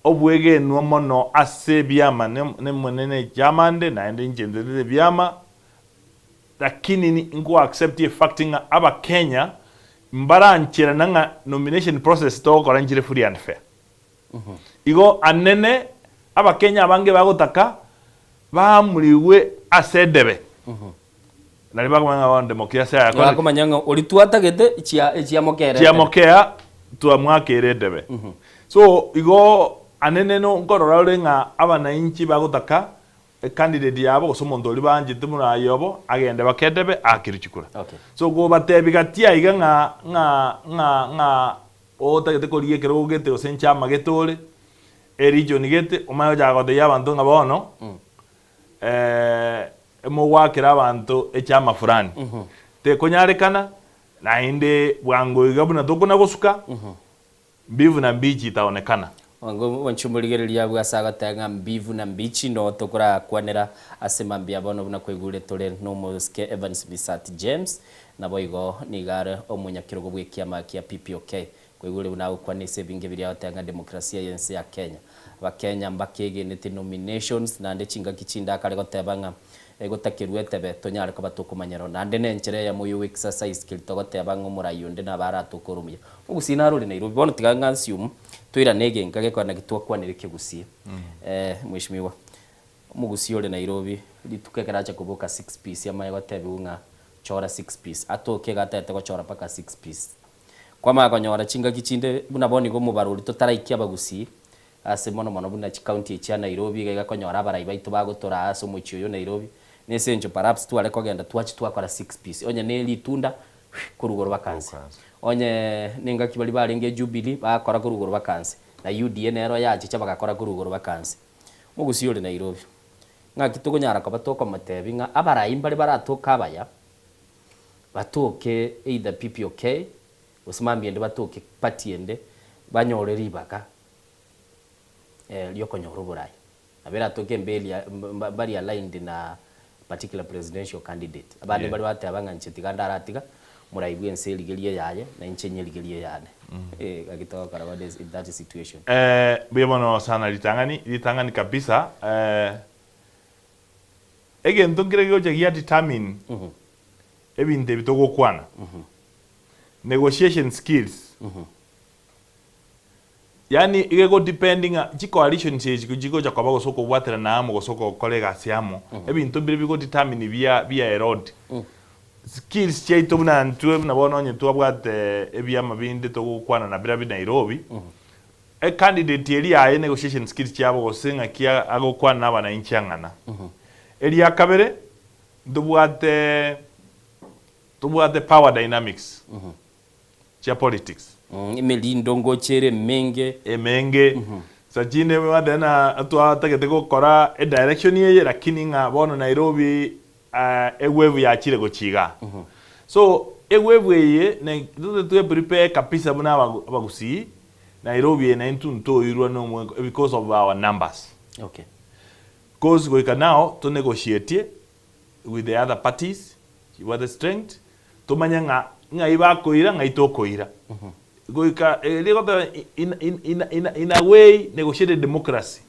obwegenwa mono ase ebiama ne ne echiamande naende inche ntete ebiama, lakini nko accept efact ng'a abakenya mbarancherana ng'a nomination process togokora nchire free and fair. Igo anene Abakenya abange bagotaka baamurigwe ase edebe, nario bakomanya ng'a bono demokrasia yakorire. Bakomanya ng'a oria twatagete chia echiamokera edebe. Chiamokea twamwakera edebe. So igo anene no nkorora ore ng'a abanainchi bagotaka ecandidate yabo gose omonto oria baanchete buna aye obo agende baka edebe aakerwe chikura. So kobatebi gati aiga ng'a ng'a ng'a ng'a Otagete korigia ekerogo gete gose enchama gete ore, erigion gete, omanye gochaka gotebia abanto ng'a bono mogoakera abanto echama fulani. Tekonyarekana, naende bwango iga buna tokona gosuka, mbivu na mbichi itaonekana. Bwango mwanche omorigereria abwo ase agoteba ng'a mbivu na mbichi no tokorakwanera ase mambia bono buna kwaigure tore nomosike Evans Misati James Naboigo nigo are omonyakerogo bw'ekiama kia PPOK. Koigure buna agokwana ase ebinge biria agoteba ng'a demokrasia y'ense ya Kenya. Abakenya mbakegenete nominations naende chingaki chinde akare goteba ng'a egotakerwa etebe tonyare koba tokomanyerwa. Naende nenchera eyemo yo exercise keri togoteba ng'a omorai onde nabo aratoke ore omuya. Omogusii naro ore Nairobi bono tiga ng'a assume toirane egenka gekogera naki twakwanire ekegusii. Mheshimiwa. Omogusii ore Nairobi, rituko ekero acha koboka six piece amanye gotebiwa ng'a chora six piece, atoke iga atagete gochora mpaka six piece. Kwamanya konyora chingaki chinde buna bono iga omobarori totaraikia abagusii ase mono mono buna chicounty echi chia Nairobi iga iga konyora abarai baito bagotoraa ase omochie oyo Nairobi, nese engencho perhaps tware kogenda twachia twakora six piece, onye ne ritunda korwa igoro baka nse, onye nengaki baria barenge Jubilee bagakora korwa igoro baka nse, na UDA nero yachicha bagakora korwa igoro baka nse. Omogusii ore Nairobi, ng'aki tokonyara koba tokomotebia ng'a abarai mbare baratoke abaya, batoke either PPOK, gose mambia ende batoke party ende, banyore ribaga riokonyora oborai. Nabo eratoke mberia mbari aligned na particular presidential candidate. Abande mbare bateba ng'a inche tiga ndaratiga, morai bwense erigerie eyaye, na inche nyerigerie eyane. Gaki togokora what is in that situation. Mbuya mono sana ritang'ani, ritang'ani kabisa egento nkere gegocha gia determine ebinto ebi togokwana, negotiation skills. Yaani iga ego depend ng'a chi coalitions echi chigocha koba gose okobwaterana amo gose ogokora egasi amo, ebinto mbire bigo determine bia bia erode skills chiaito buna intwe buna bono onye twabwate ebiama binde togokwana na birabio Nairobi, ecandidate eria yaye negotiation skills chiabo gose ng'aki agokwana na abananchi ang'ana. Eria kabere, ntobwate ntobwate power dynamics. chia politics. Emerindo ngocha ere emenge. Emenge. Sachinde bateba ng'a twatagete gokora edirection eye lakini ng'a bono Nairobi ewave yachire gochia igaa. So ewave eye totagete twe prepare kabisa buna abagusii, Nairobi eye naintwe ntoirwa because of our numbers. Okay. Coz goika now to negotiatie with the other parties chibwate strength tomanye ng'a ng'ai bakoira ng'ai tokoira. Goika erio egoteba in in in in in a way negotiated democracy.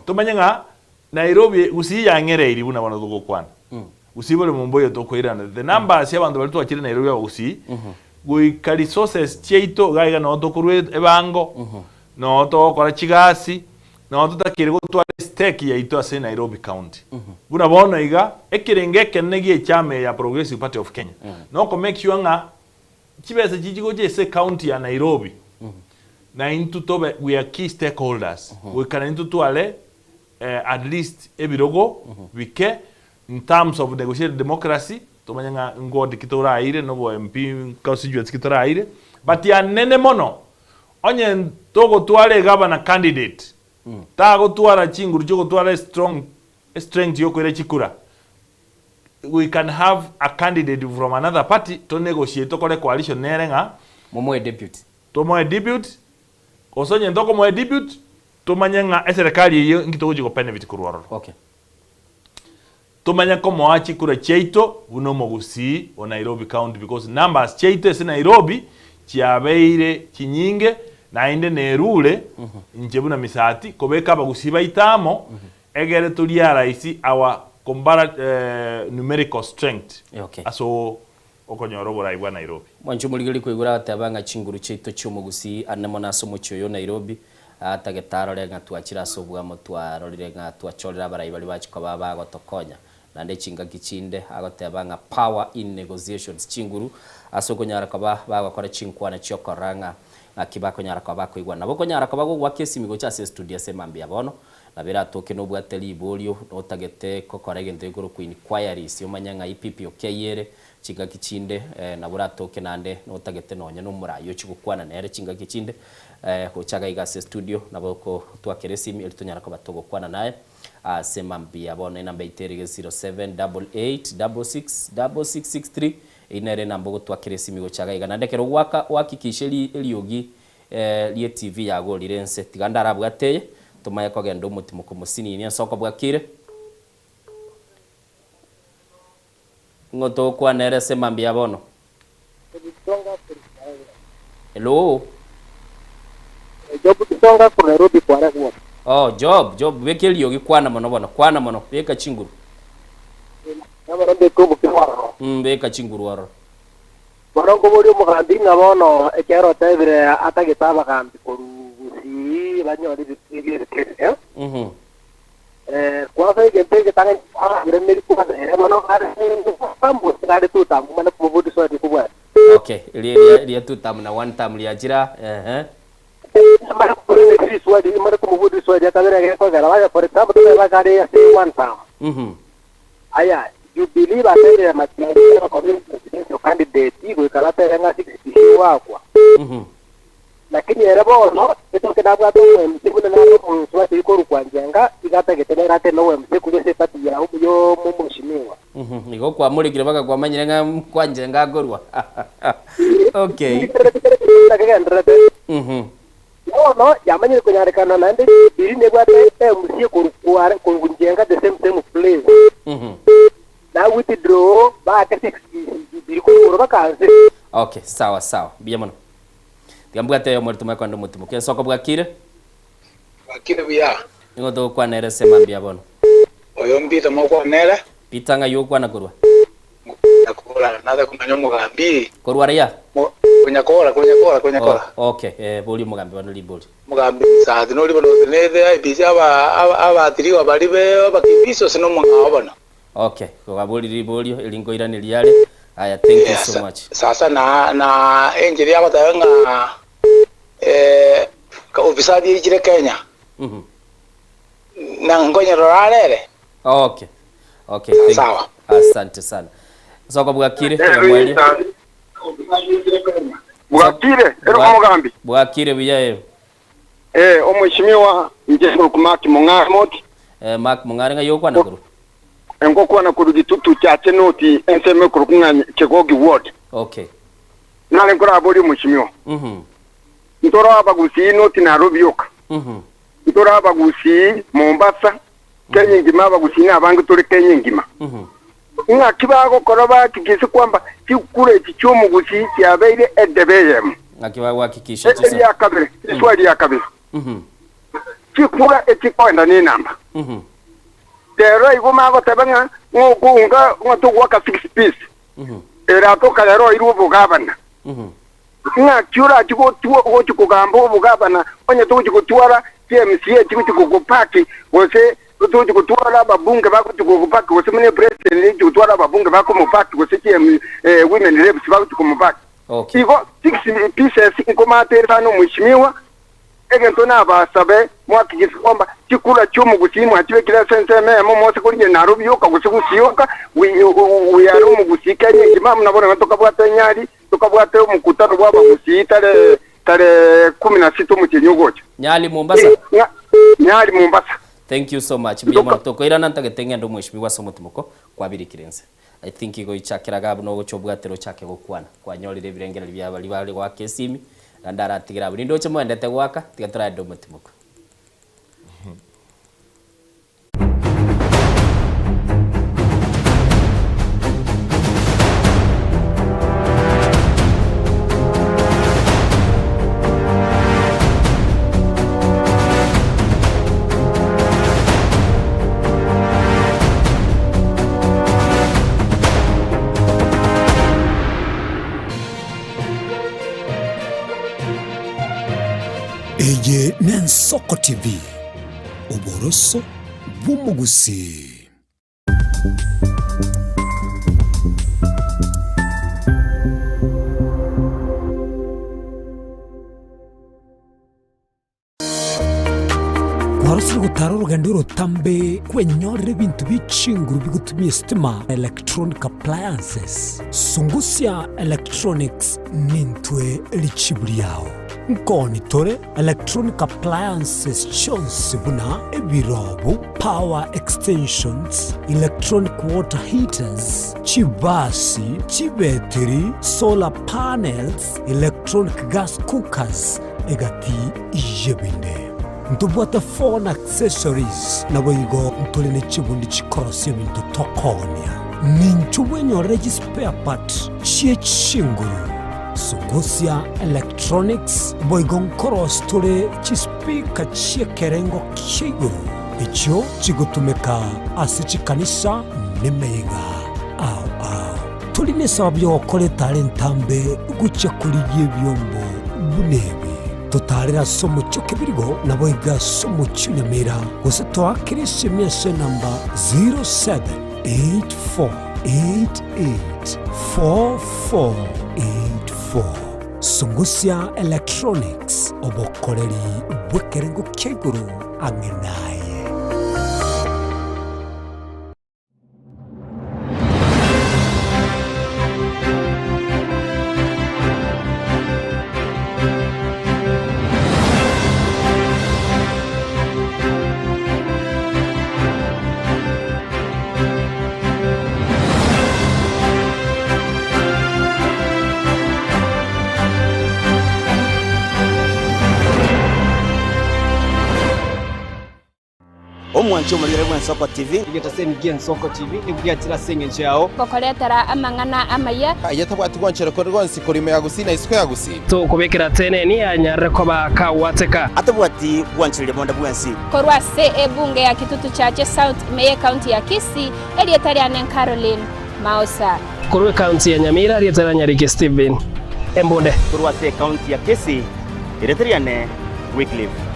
Tomanye ng'a Nairobi gusii yang'ereiri buna bono togokwana. Gusii bore momboyo tokoirana. The numbers ya abanto baria twachire Nairobi abagusii goika resources chiaito iga iga noo tokorwa ebango, noo togokora chigasi, noo totakeire gotwara estake yaito ase Nairobi county. Buna bono iga ekerengo ekenene gie echama eye ya Progressive Party of Kenya noko make sure ng'a chibesa echi chigocha ase ecounty ya Nairobi na intwe tobe we are key stakeholders goika naintwe totware at least ebirogo bike in terms of negotiated democracy tomanye ng'a ngodi ki toraire na obo MP constituency ki toraire but anene mono onye togotwara egavana candidate tagotwara chinguru chiogotwara estrong estrength yokoira chikura we can have a candidate from another party to negotiate tokore coalition nere ng'a Momoe deputy. Tomoe deputy gose onye ntokomoa deputy Tomanye ng'a eserekari eyio inki togochia gobenefit korwa ororo. Okay. Tomanye komoa chikura chiaito buna omogusii o Nairobi County because numbers chiaito ase Nairobi chiabeire chinyinge naende nerure inche buna Misati kobeka abagusii baito amo egere to realize our compara numerical strength Okay. ase okonyora oborai bwa Nairobi. Mwanche omorigereria koigora agateba ng'a chinguru chiaito chi'omogusii ane mono ase omochie oyo o Nairobi, atagete arore ng'a twachire ase oboamo twarorire ng'a twachorire abarai baria bachia koba bagotokonya. Naende chingaki chinde agoteba ng'a power in negotiations, chinguru ase okonyara koba bagokora chinkwana chiokorora ng'a ng'aki bakonyara koba bakoigwana. Nabo okonyara koba gogoaka esimi gocha ase estudio ase mambia bono, Nabo eratoke nobwate riborio, notagete gokora egento gekorokwa inquiries, omanye ng'a ipipio ki eyio ere, chingaki chinde nabo oratoke naende notagete nonye nomorai ochie gokwana nere chingaki chinde, gocha iga iga ase estudio nabo okotwakera esimi erio tonyare koba togokwana naye ase mambia. Bono enamba yaito ere iga 0788666663, eyio nere enamba ogotwakera esimi gocha iga iga. Naende ekero ogoaka ohakikishe eriogi rie TV yago rire nse. Tiga ndarabwate eye, tomaye kogenda omotimoko mosinini ase okobwakire. Ng'o togokwana ere ase mambia bono? Hello? Job Kitonga korwa Nairobi kware gwoka. Oh, Job, Job, beka eriogi kwana mono bono, kwana mono, beka chinguru. Bono mbeke omokimo ororo. Beka chinguru ororo. Bono nkoboria omogambi ng'a bono ekiagera otebire atagete abagambi korwa gusii banyore ebituo ebio ebike ebike, kwansa egento egetang'ani abairaneria kwansa ere bono are gose are two term mane komoboria swali rikobwatia. Okay, ria ria two term na one term riachire aa, ehe. Mare komoboria riswali mare komoboria riswali ria kabere egekogera baye for example tobe bagare ase one term. Aya, Jubilee batebire Matiang'i abakorire presidential candidate goika batebe ng'a 60 goakwa. Lakini ere bono etoke nabwate omo MC buna nare omosubati korwa Njenga iga atagete nere ateme obo MC korwa ase eparty ya yo omomheshimiwa. Igo kwamorekire mpaka kwamanyire ng'a kwa Njenga akorwa. Okay. Kegendererete. Bono yamanyire konyarekana naende Jubilee nebwate MC korwa korwa Njenga the same same place. Na withdraw baake 6 Jubilee korwa igoro baka nse. Okay, sawa sawa. Mbuya mono. Tiga mbwate oyomo ore tomae kogenda omotimo. Kensoko bwakire? Bwakire buya. Nigo togokwana ere ase mambia bono. Oyo Peter mokwana ere. Peter ng'ai ogokwana korwa? Konyakora nathe komanya omogambi. Korwa aria? Konyakora, konyakora, konyakora. Oh, okay, eh, boria omogambi bono ribori. Omogambi Misati nori bono otenenete IEBC aba aba abaatiriwa baria be abakimbizi gose nomong'ao bono? Okay, kwaboririe riborio eri nkoiraneria are. Aya, thank you so much. Sasa na na enchera ya goteba ng'a eh, ufisadi eichire Kenya, na nkonyerora arere. Okay. Okay, thank Sawa. Asante sana. Soko bwakire Nyamweria. Bwakire, ero omogambi. Bwakire buya eh. Eh, omweshimiwa inche nkoruku Mark Mong'are moti. Eh, Mark Mong'are ng'ai okwana korwa? Engokwana korwa Gitutu Chache North ensemo ekoroku ng'a Kegogi Ward. Okay. Nare nkoraborie omweshimiwa. Ntoro abagusii North Nairobi yoka. Ntoro abagusii Mombasa. Kenya engima abagusii na abange tore Kenya engima. Ng'aki bagokora bahakikishe kwamba chikura echi chi'omogusii chiabeire edebe eyemo. Ng'aki bagohakikisha chisa. Eria kabere, eswali ya kabere. Chikura echikoenda nenamba. Rero igo magoteba ng'a ng'okounga ng'a togoaka six piece. Eratoka rero oirwe obogabana. Ng'aki orachi gotwa gochi kogamba obogabana onye togochi gotwara chiMCA chigochi gokopaki gose togochi gotwara ababunge bagochi gokopaki gose buna epresident egochi gotwara ababunge bakomopaki gose chi women reps bagochi komopaki. Okay. Igo six pieces nkomatere sana omweshimiwa Egento nabasabe, mwakigise kwamba chikura chi'omogusii mwachibekire ase ensemo eyemo mose korigia Nairobi yoka gose Gusii yoka, we are omogusii Kenya engima amo nabo nabo tokabwate enyari, tokabwate omokutano bw'abagusii tarehe tarehe kumi na sita omotienyi ogocha. Nyali Mombasa. Ng'a Nyali Mombasa. Thank you so much. Mbuya mono. Tokoirana ntagete ng'ende omweshimiwa ase omotimoko kwabirikire inse. I think igo ichakera iga buna ogocha obwatera ochake gokwana. Kwanyorire ebirengererio bia baria bare goaka esimi, naende aratigere abwo. Nindoche moendete goaka, tiga toraende omotimoko. Eye n'Ensoko TV, oboroso bw'omogusii. Kwarosire gotara orogendo orotambe kwenyorera ebinto bie chinguru bigotumia esitima, electronic appliances. Sungusia Electronics nintwe richibu riao. Nkoni tore electronic appliances chionsi buna ebirobu, power extensions, electronic water heaters, chibasi, chibetiri, solar panels, electronic gas cookers, egati y'ebinde. Ntobwate phone accessories, naboigo ntore ne chibundi chikorosia ebinto tokoonia. Ninchwo bwenyorere chispare part chie chinguru, Sungusia Electronics, boigo nkorosia tore chispeaker chi'ekerengo kia igoro echio chigotumeka ase chikanisa nemeiga ao ao. Tori nesababu y'ogokora etara entambe gochia korigia ebiombo buna ebi. Totaarere ase omochie o Kebirigo, naboigo ase omochie o Nyamira, gose toakere esemi ase enamba 0784884484. Sungusia Electronics, obokoreri bw'ekerengo kia igoro ang'e naye. Omwanchi omorigere bw'Ensoko TV. Egetaseni gi'Ensoko TV nigo giachire ase engencho yao. Gokoretera amang'ana amaya. Aye tabwati gwanchera kore gwonsi korwa ime ya Gusii na isiko ya Gusii. Tokobekera teneni anyarire koba kagwateka. Atabwati gwanchereria bonde bwensi. Korwa ase ebunge ya Kitutu Chache South ime y'Ecounty ya Kisii, erieta riane Caroline Maosa. Korwa ecounty ya Nyamira, erieta ria Nyariki Stephen Embunde. Korwa ase ecounty ya Kisii, erieta riane Wycliffe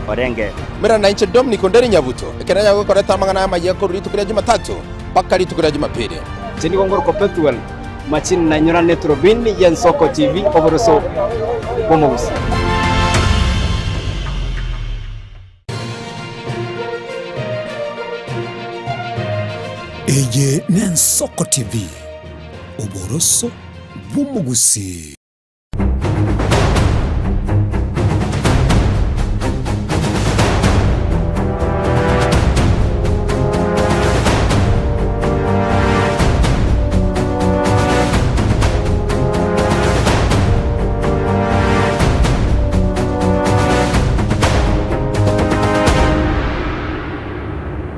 Orenge. Mera nainche Dominic Onderi Nyabuto, ekero nanyare gokoreta amang'ana amayia korwa rituko ria Jumatatu mpaka rituko ria Jumapili. Inche nigo ngorokwa Pethuel Machini nainyora neturubini y'Ensoko TV oboroso bw'omogusii. Eye n'Ensoko TV, oboroso bw'omogusii.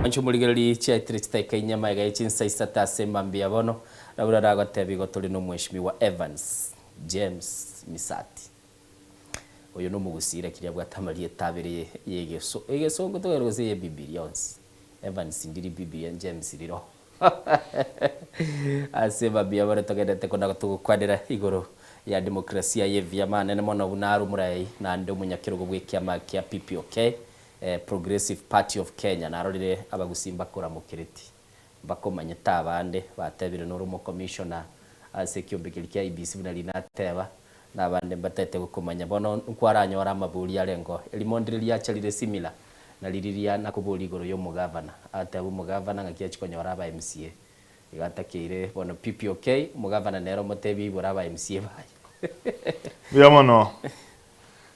Mwanche omorigereri chiaetire chidakika inye magega ye chinsa isato ase mambia bono, nabwo naragotebi igo tore nomweshimiwa Evans James Misati. Oyo nomogusii lakini abwate amarieta abere yegeso egesongo togere gose ye bibilia onsi. Evans ndiri bibilia James riro. Ase mambia bono togenderete kona togokwanera igoro ya demokrasia yebiama anene mono buna are omorai naende omonyakerogo bwekiama kia PPOK Progressive Party of Kenya narorire abagusii mbakoramokereti mbakomanyete abande batebire nore omokomishona ase ekiombe keria kia IEBC buna rinateba na abande mbatete gokomanya bono nkwaranyore amabori arengo erimo ndire riacharire similar na riria nakoboria igoro ya omogavana ateba omogavana ng'aki achia konyora aba MCA iga atakeire bono PPOK omogavana nere omotebia ibore aba MCA baye. Mbuya mono.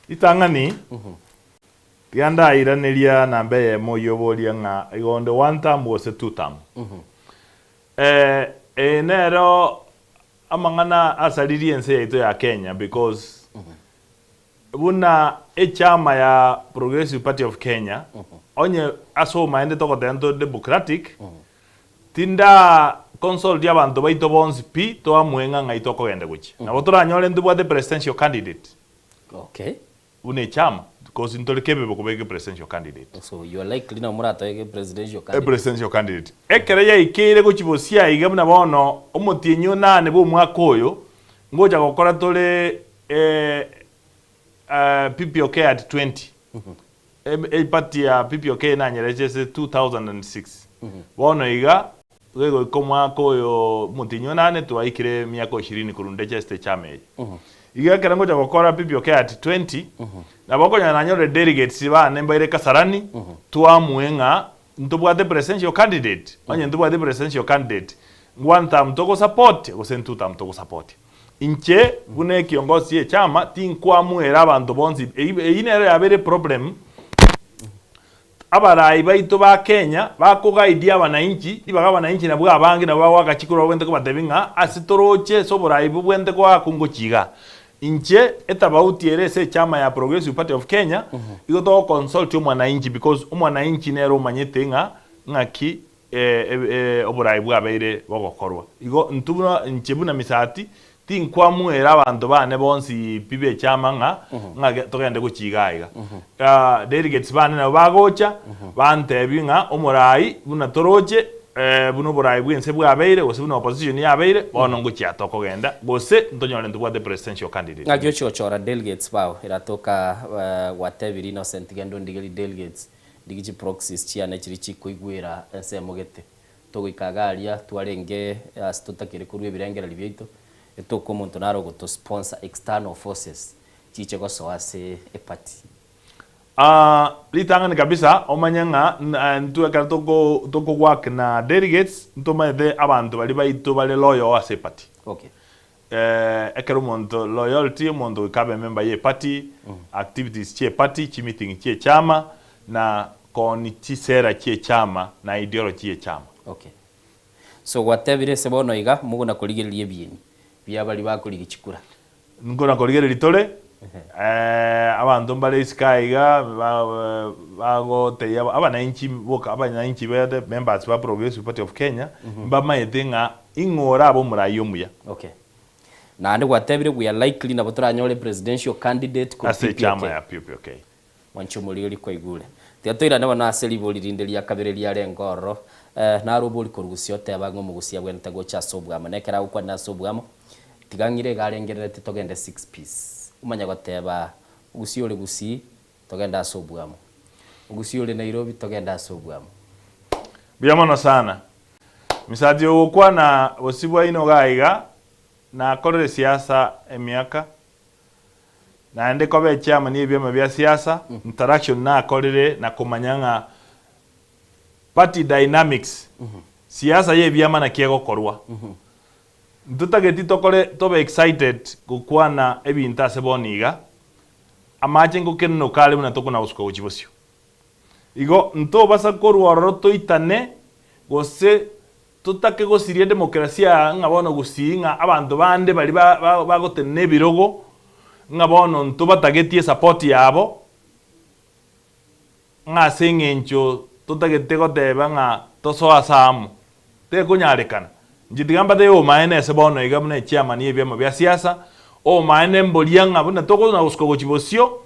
Ritang'ani, tiga ndairaneria namba eyemo oyio oborie ng'a igo onde one term gose two term. Eye nero amang'ana asaririe ense yaito ya Kenya because buna echama ya Progressive Party of Kenya, onye ase obomaene togoteba ntore democratic, tinda consult abanto baito bonsi pi toamue ng'a ng'ai tokogenda gochia. Nabo toranyore ntobwate presidential candidate Okay. buna echama, because ntore capable kobeka presidential candidate. So you are likely nabo moratoe presidential A candidate. presidential candidate. Ekero yaikeire gochia bosio aiga buna bono omotienyi onane bwa omwaka oyo, ngocha gokora tore PPOK at 20. Eparty ya PPOK nanyerechese ase 2006. Bono iga, gegoika omwaka oyo omotienyi onane twaikire emiaka ishirini korwa ndechesete echama eye. Iga ekero ngocha gokora PPOK at 20, nabo okonyora nanyorire delegates bane mbaire Kasarani, twamue ng'a ntobwate presidential candidate, onye ntobwate presidential candidate, one term togosupport gose two term togosupport. Inche buna ekiongosi gi'echama tinkwamuera abanto bonsi, eyio nero yabeire eproblem, abarai baito ba Kenya bakoguide abanainchi, ribaga abanainchi nabwo abange nabwo bagoaka chikura babwenerete kobatebia ng'a ase toroche ase oborai bobwenerete goaka ngochia igaa. Inche etabauti ere ase echama ya Progressive Party of Kenya, igo togoconsult omwanainchi because omwanainchi nere omanyete ng'a ng'aki oborai bwabeire bogokorwa. Igo intwe buna inche buna Misati, tinkwamuera abanto bane bonsi pi b'echama ng'a ng'a togende gochia iga iga. Delegates bane nabo bagocha, bantebie ng'a omorai buna toroche buna oborai bw'ense bwabeire gose buna opposition yabeire, bono ngochia tokogenda gose ntonyore ntobwate presidential candidate. Ng'aki ochia gochora delegates bao eratoka gwatebirie Innocent genda ondigerie delegates Rigia chiproxies chiane chiria chikoigwera ensemo gete. Togoika iga aria twarenge ase totakire korwa ebirengererio biaito, etoka omonto nare ogotosponsor external forces chiche gosoa ase eparty. Aah ritang'ani kabisa omanye ng'a intwe ekero toko tokowork na delegates ntomanyete abanto baria baito bare loyal ase eparty. Okay. Ekero omonto loyalty, omonto goika abe member ye party, activities chie party, chimeeting chie chama, na kooni chisera chie chama na ideology ye chama. Okay. So gwatebire ase bono iga mogona korigereria ebieni bia baria bakorigia chikura. Nkona korigereria tore, abanto mbare isiko aiga bagotebia abananchi boka abananchi bete members ba Progressive Party of Kenya, mbamaete ng'a Ing'o orabe omorai omuya? Okay. Naende gwatebire we are likely nabo toranyore presidential candidate korwa Ase PPOK. echama ya PPOK. Mwanche omorigeri kwaigure. Tiga toirane bono ase ribori rinde ria kabere riarenge ororo. Eh, naro obori korwa gusii oteba ng'a omogusia abwenerete gocha ase obwamo. Na ekero agokwanera ase obwamo, tiga ng'ire iga arengerereti togende six piece. Omanye goteba, ogusia ore gusii, togende ase obwamo. Ogusia ore Nairobi, togende ase obwamo. Mbuya mono sana. Misati ogokwana bosio bwaino iga iga, nakorire siasa emiaka, naende koba echairman yebiama bia siasa, interaction nakorire na komanya ng'a party dynamics, siasa yebiama naki egokorwa. Ntotageti tokore tobe excited gokwana ebinto ase bono iga, amache ngokenenoka are buna tokona gosuka gochia bosio. Igo ntobasa korwa ororo toitane, gose totake gosiria edemokrasia ng'a bono gusii ng'a abanto bande baria bagotenena ebirogo ng'a bono ntobatagetie esapoti yabo, ng'a ase eng'encho. totagete goteba ng'a tosoe ase amo, tekonyarekana. Inche tiga mbatebie obomaene ase bono iga buna echairman y'ebiama bia siasa, obomaene mboria ng'a buna tokona gosuka gochia bosio,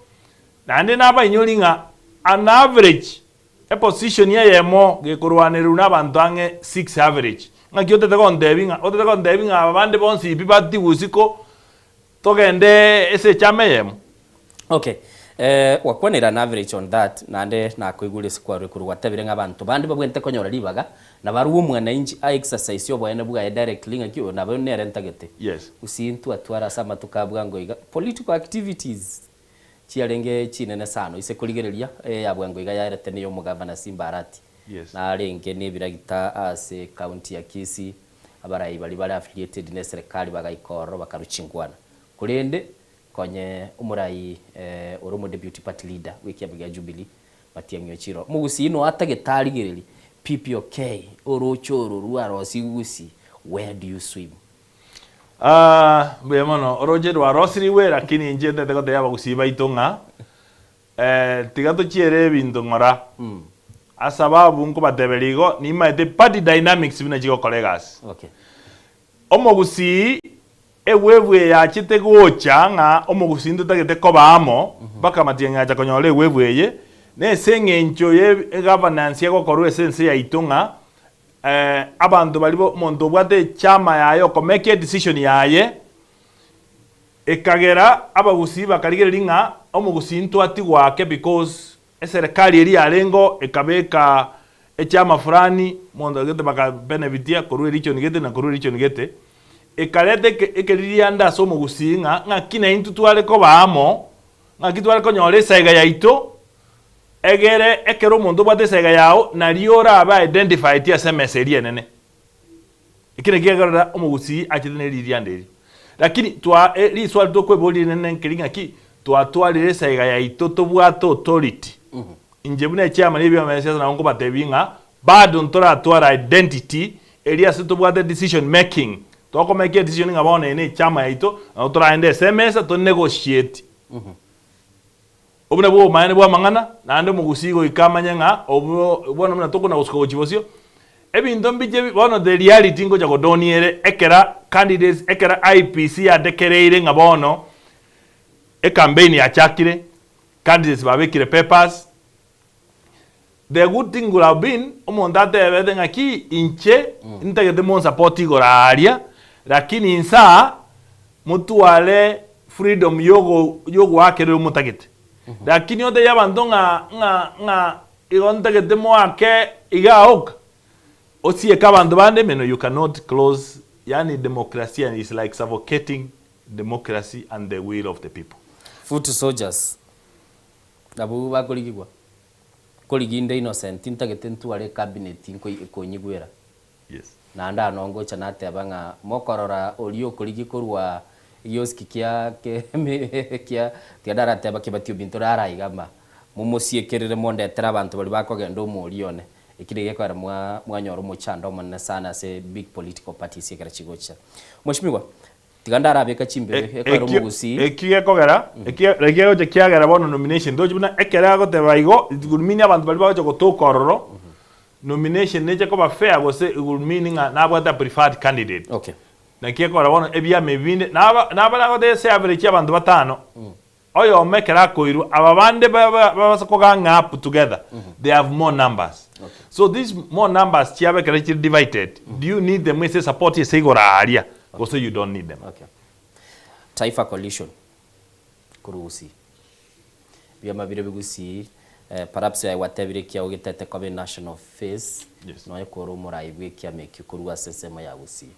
naende nabainyori ng'a an average eposition eyemo gekorwanererwa nabanto ang'e six average. Ng'aki otete gontebia ng'a otete gontebia ng'a aba bande bonsi pi batigwe isiko togende ase echama eyemo? Okay, eh, gwakwanire an average on that, naende nakoigure ase kwarure korwa gwatebire ng'a abanto bande babwenerete konyora ribaga, na barue omwananchi a exercise oboene bwaye directly ng'aki oyo nabo nere ntagete. Yes. Gusii ntwatware ase amatuko a bwango iga, political activities chiarenge chinene sana, oise korigereria eya bwango iga yaerete neya omogavana Simba Arati, Yes. narenge nebiragita ase county ya Kisii, abarai baria bare affiliated ne eserekari bagaika ororo bakarwa chinkwana. Korende Konye omorai ore omodeputy party leader bw'ekiama gia Jubilee, Matiang'i Ochiro, Omogusii noe atagete arigererie PPOK oroche oro rwarosigwe Gusii, where do you swim? Aah mbuya mono, oroche rwarosirigwe lakini inche ntete gotebia abagusii baito ng'a tiga tochiere ebinto ng'ora asababu nkobateberia igo nimaete party dynamics buna chigokora egasi. Omogusii Egwebwe eye yachete gocha ng'a omogusii ntotagete koba amo mpaka amatiang'i acha konyora egwebwe eye, nese eng'encho ye egovernance egokorwa ase ense yaito ng'a abanto baria omonto obwate echama yaye okomake edecision yaye, ekagera abagusii bakarigereria ng'a omogusii ntwatigwa ake because Eserekari eria yarengeo ekabeka echiama fulani, omonto gete bakabenefitia korwa erichoni gete na korwa erichoni gete, ekareta eke ekeririanda ase omogusii ng'a ng'aki naintwe tware koba amo, ng'aki tware konyora esaiga yaito, egere ekero omonto obwate esaiga yao nario orabe identified ase emesa eria enene. Eki nakio gekorera omogusii achete ne ririanda erio. Lakini twa e riswali tokweboria rinene nkeri ng'aki, twatwarire esaiga yaito tobwate authority. Inche buna echairman ye ebiama bia siasa nabo nkobatebia ng'a bado ntoratwara identity eria ase tobwate decision making. Tokomake edecision ng'a bono eye ne echama yaito, nabo toraende ase emesa to negotiate. Obwo nabwo obomaene bw'amang'ana, naende omogusii goika amanye ng'a obwo bono buna tokona gosuka gochia bosio, ebinto mbiche bi bono the reality ngocha godonia ere ekera candidates ekera IEBC yadekereire ng'a bono ecampaign yachakire, candidates babekire papers, the good thing would have been omonto atebete ng'aki inche ntagete monsupport igoro aaria, lakini inse aa motware freedom yogo yogoakera oyo motagete. Lakini otebie abanto ng'a ng'a ng'a igo ntagete moake igaa oka, osieke abanto bande meno you cannot close yaani demokrasia is like suffocating democracy and the will of the people. Foot soldiers nabwo bakorigigwa. Nkorigia inde innocent ntagete ntware ecabinet ekonyigwera. Yes. Naende ano ngocha nateba ng'a mokorora oria okorigia korwa egioski kia kia tiga ndarateba Kibati ominto rara iga ma, momosiekerere mondetere abanto baria bakogenda omoria one. Eki nigo gekogera mwa mwanyora omochando omonene sana ase big political parties ekero chigocha. Mweshimiwa, Tiga ndarabeka chimbebe, ekero omogusii. Ekio gekogera, ekio ekegocha kiagera bono nomination, tochi buna ekero agoteba igo, it could mean abanto baria bagocha gotoka ororo, nomination neche koba fair gose it would mean ng'a nabwate a preferred candidate. Okay. Naki ekogera bono ebiama ebi binde, naba nabare agoteba ase average abanto batano, Oyomo ekero akoirwa, aba bande babasa ko gang up together, they have more numbers. So these more numbers chiabo ekero chire divided, do you need them ase support ase igoro aaria, gose you don't need them? Okay. Taifa Coalition korwa Gusii. Ebiama bire bia Gusii, eh, perhaps aye gwatebire ekiao getete koba enational face, Yes. nonya kore omorai bwa ekiama ekio korwa ase ensemo ya Gusii.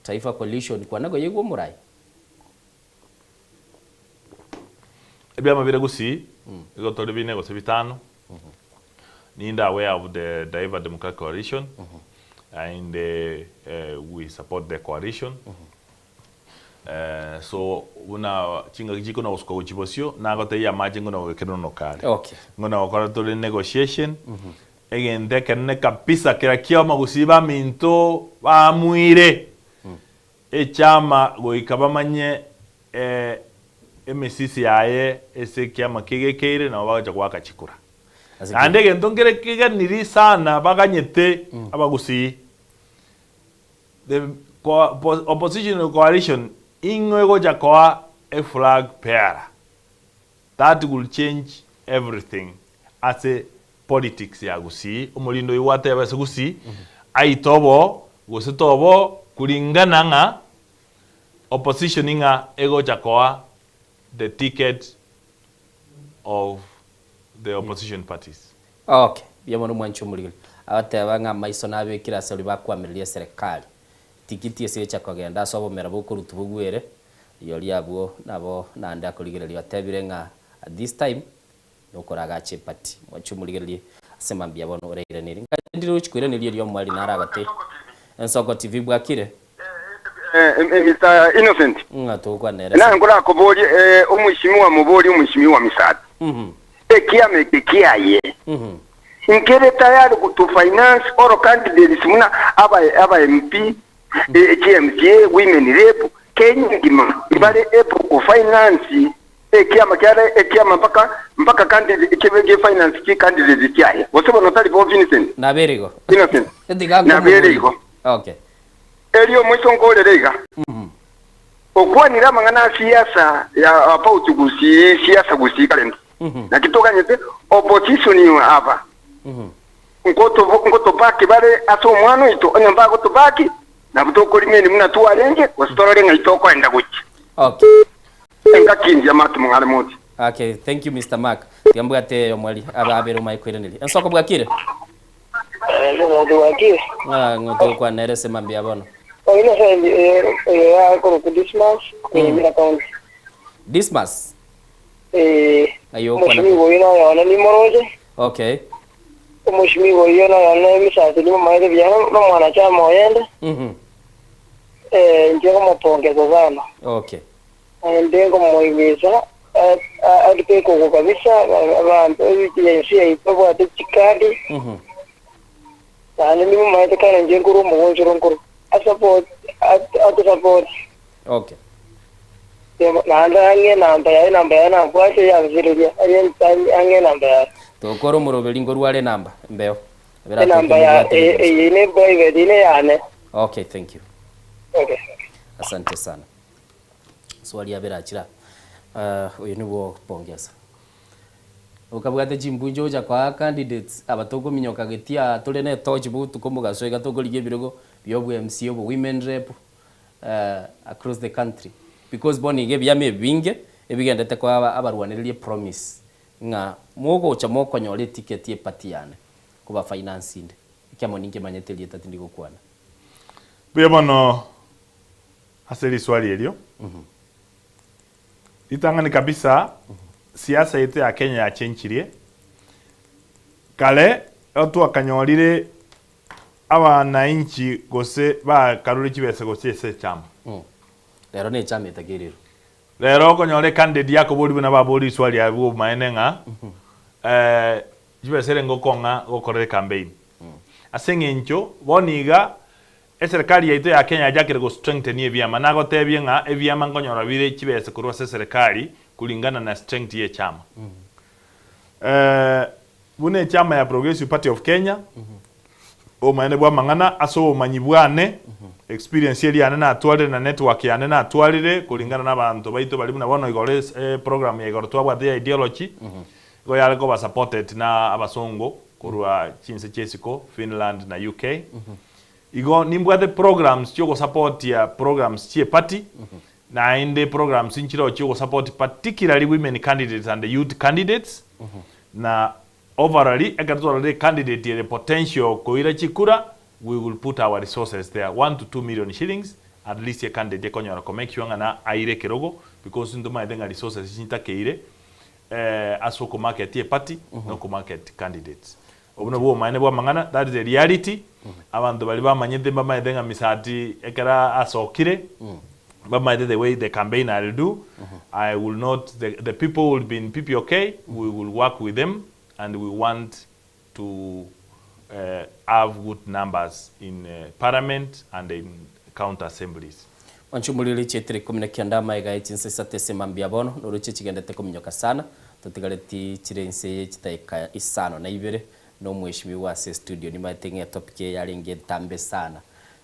Taifa Coalition kwana koyeigwa omorai? Ebiama bire gusii, igo tore bine gose bitano, ninde aware of the Taifa Democratic Coalition, and we support the coalition, so buna chingaki chikona gosuka gochia bosio, nagotebia amache ngona gokeronoka are. Okay. Ngona gokora tore negotiation, egento ekenene kabisa kera kia abagusii baminto baamuire. Echama goika bamanye emisisi yaye ase ekiama kegekeire nabo bagocha goaka chikura. Naende egento nkere keganiri sana baganyete abagusii, the opposition coalition ing'o egocha koa e flag bearer. That will change everything ase politics ya Gusii, omorinde oyio gwateba ase Gusii aite oboo gose toboo kulingana ng'a opposition ng'a egocha koa the ticket of the opposition parties. Okay, mbuya mono mwanche omorigeri. Agateba ng'a amaiso nabekire ase baria bakwamireria eserekari. Tikiti ase echa kogenda ase obomera bokorutwa bogwere, rirorio abwo nabo naende akorigereria otebire ng'a at this time nokoragacha epati. Mwanche omorigererie ase mambia bono orairanerie. Nkaye ndire gochia koiraneria erio omweri naro agate Ensoko TV bwakire? Mister Innocent. Ng'a togokwana ere Naye nkorakoborie eh, omweshimiwa moborie omweshimiwa Misati. Ekiama eke kiaye nkere tayari to finance all candidates buna aba aba MP, eh, chi MCA, women rep, Kenya engima mbare able ko finance ekiama kiare ekiama mpaka mpaka candidate kebe ge finance chi candidate chiaye. Gose bono tari bo Vincent? Nabere igo. Innocent. Tiga Nabere igo. Okay. Erio omoiso nkorere iga. Okwanire amang'ana a siasa ya about gusii siasa gusii current. Naki toganyete opposition aba nkoto nkotobaki bare ase omwana oito onye mbagotobaki nabo tokorimeni buna twarenge gose torore ng'ai tokoenda gochia. Okay. Engaki engiya Mark Mong'are Moti. Okay, thank you Mister Mark. Tiga mbwate eyomweri abe abere omae koiraneria. Ensoko bwakire? Omonto bwakire. Ng'a ng'o togokwana ere ase mambia bono? Oyo nase oyo yakorokwa Dismas korwa Nyamira County. Dismas? Eh, Aye okwana omoshimiwa oyio noyone nimoroche. Okay. Omoshimiwa oyio noyone emisasi nimomaete buya nomwanachama oyende. Eh, inche nkomopongeza sana. Okay. Naende nkomoimisa arute ekogwa kabisa abanto ense yaito babwate chikadi naende nimomaete kare inche nkorwa omogonchoro nkorwa asupport atusupport Okay. naende ang'e enamba yaye enamba yaye nabwate yansireria ang'e enamba yaye. Tokore omoroberi nkorware enamba mbeo. Enamba ya eye ne private ine yane. Okay, thank you. Okay. Asante sana. Swali abere achira uh, oyo nibwo okopongeza okabwate chimbuncho ocha koa candidates aba tokominyoka getia tore ne etochi botuko mogaso iga tokorigia ebirogo bia obwa MCA obo women rep uh, across the country because bono iga ebiama ebinge ebigendete koa aba abarwanereria epromise ng'a mogocha mokonyora eticket ye party yane koba finance inde ekiamo ninkemanyete erieta tindi gokwana. Mbuya mono Ase riswali erio, ritang'ani kabisa siasa yaito ya Kenya yachenchirie, kare ekero twakanyorire abanainchi gose bakarure chibesa gochia ase echama. Rero ne echama etakeire ero. Rero okonyora ecandidate yakoboria buna baboria riswali abwo obomaene ng'a chibesa ere ngokong'a gokorera ecampaign. Ase eng'encho bono iga Eserekari yaito ya Kenya yachakire go strengthen ebiama. Nagotebie ng'a ebiama nkonyora bire chibesa korwa ase eserekari kulingana na strength ye echama. Buna echama ya Progressive Party of Kenya, obomaene bwa amang'ana ase obomanyi bwane, experience eria yane natwarire na network yane natwarire kulingana na abanto baito baria buna bono igoro ase eprogram ya igoro twabwate ya ideology, igo yare koba supported na abasongo korwa chinse chia isiko, Finland na UK. Igo nimbwate programs chiogosapotia programs chie party, naende programs nchireo chiogosupport particularly women candidates and youth candidates, na overally ekero twarorire candidate ere potential koira chikura, we will put our resources there, one to two million shillings at least e candidate ekonyora ko make sure ng'a na aire ekerogo because ntomaete ng'a resources chintakeire ase okomarket eparty na okomarket candidates. Obwo nobwo obomaene bw'amang'ana, that is the reality. Abanto baria bamanyete mbamaete ng'a Misati ekero asokire, mbamaete the way the campaign I will do, I will not, the, the people will be in PPOK, we will work with them and we want to have good numbers in parliament and in county assemblies. Onchumorire chietire ikomi na kianda amaiga e chinsa isato ase mambia bono, noroche chigendete kominyoka sana. Totigareti chire inse ye chidaeka isano na ibere, na omweshimiwa ase estudio nimanyete ng'a etopic eye yarenge entambe sana.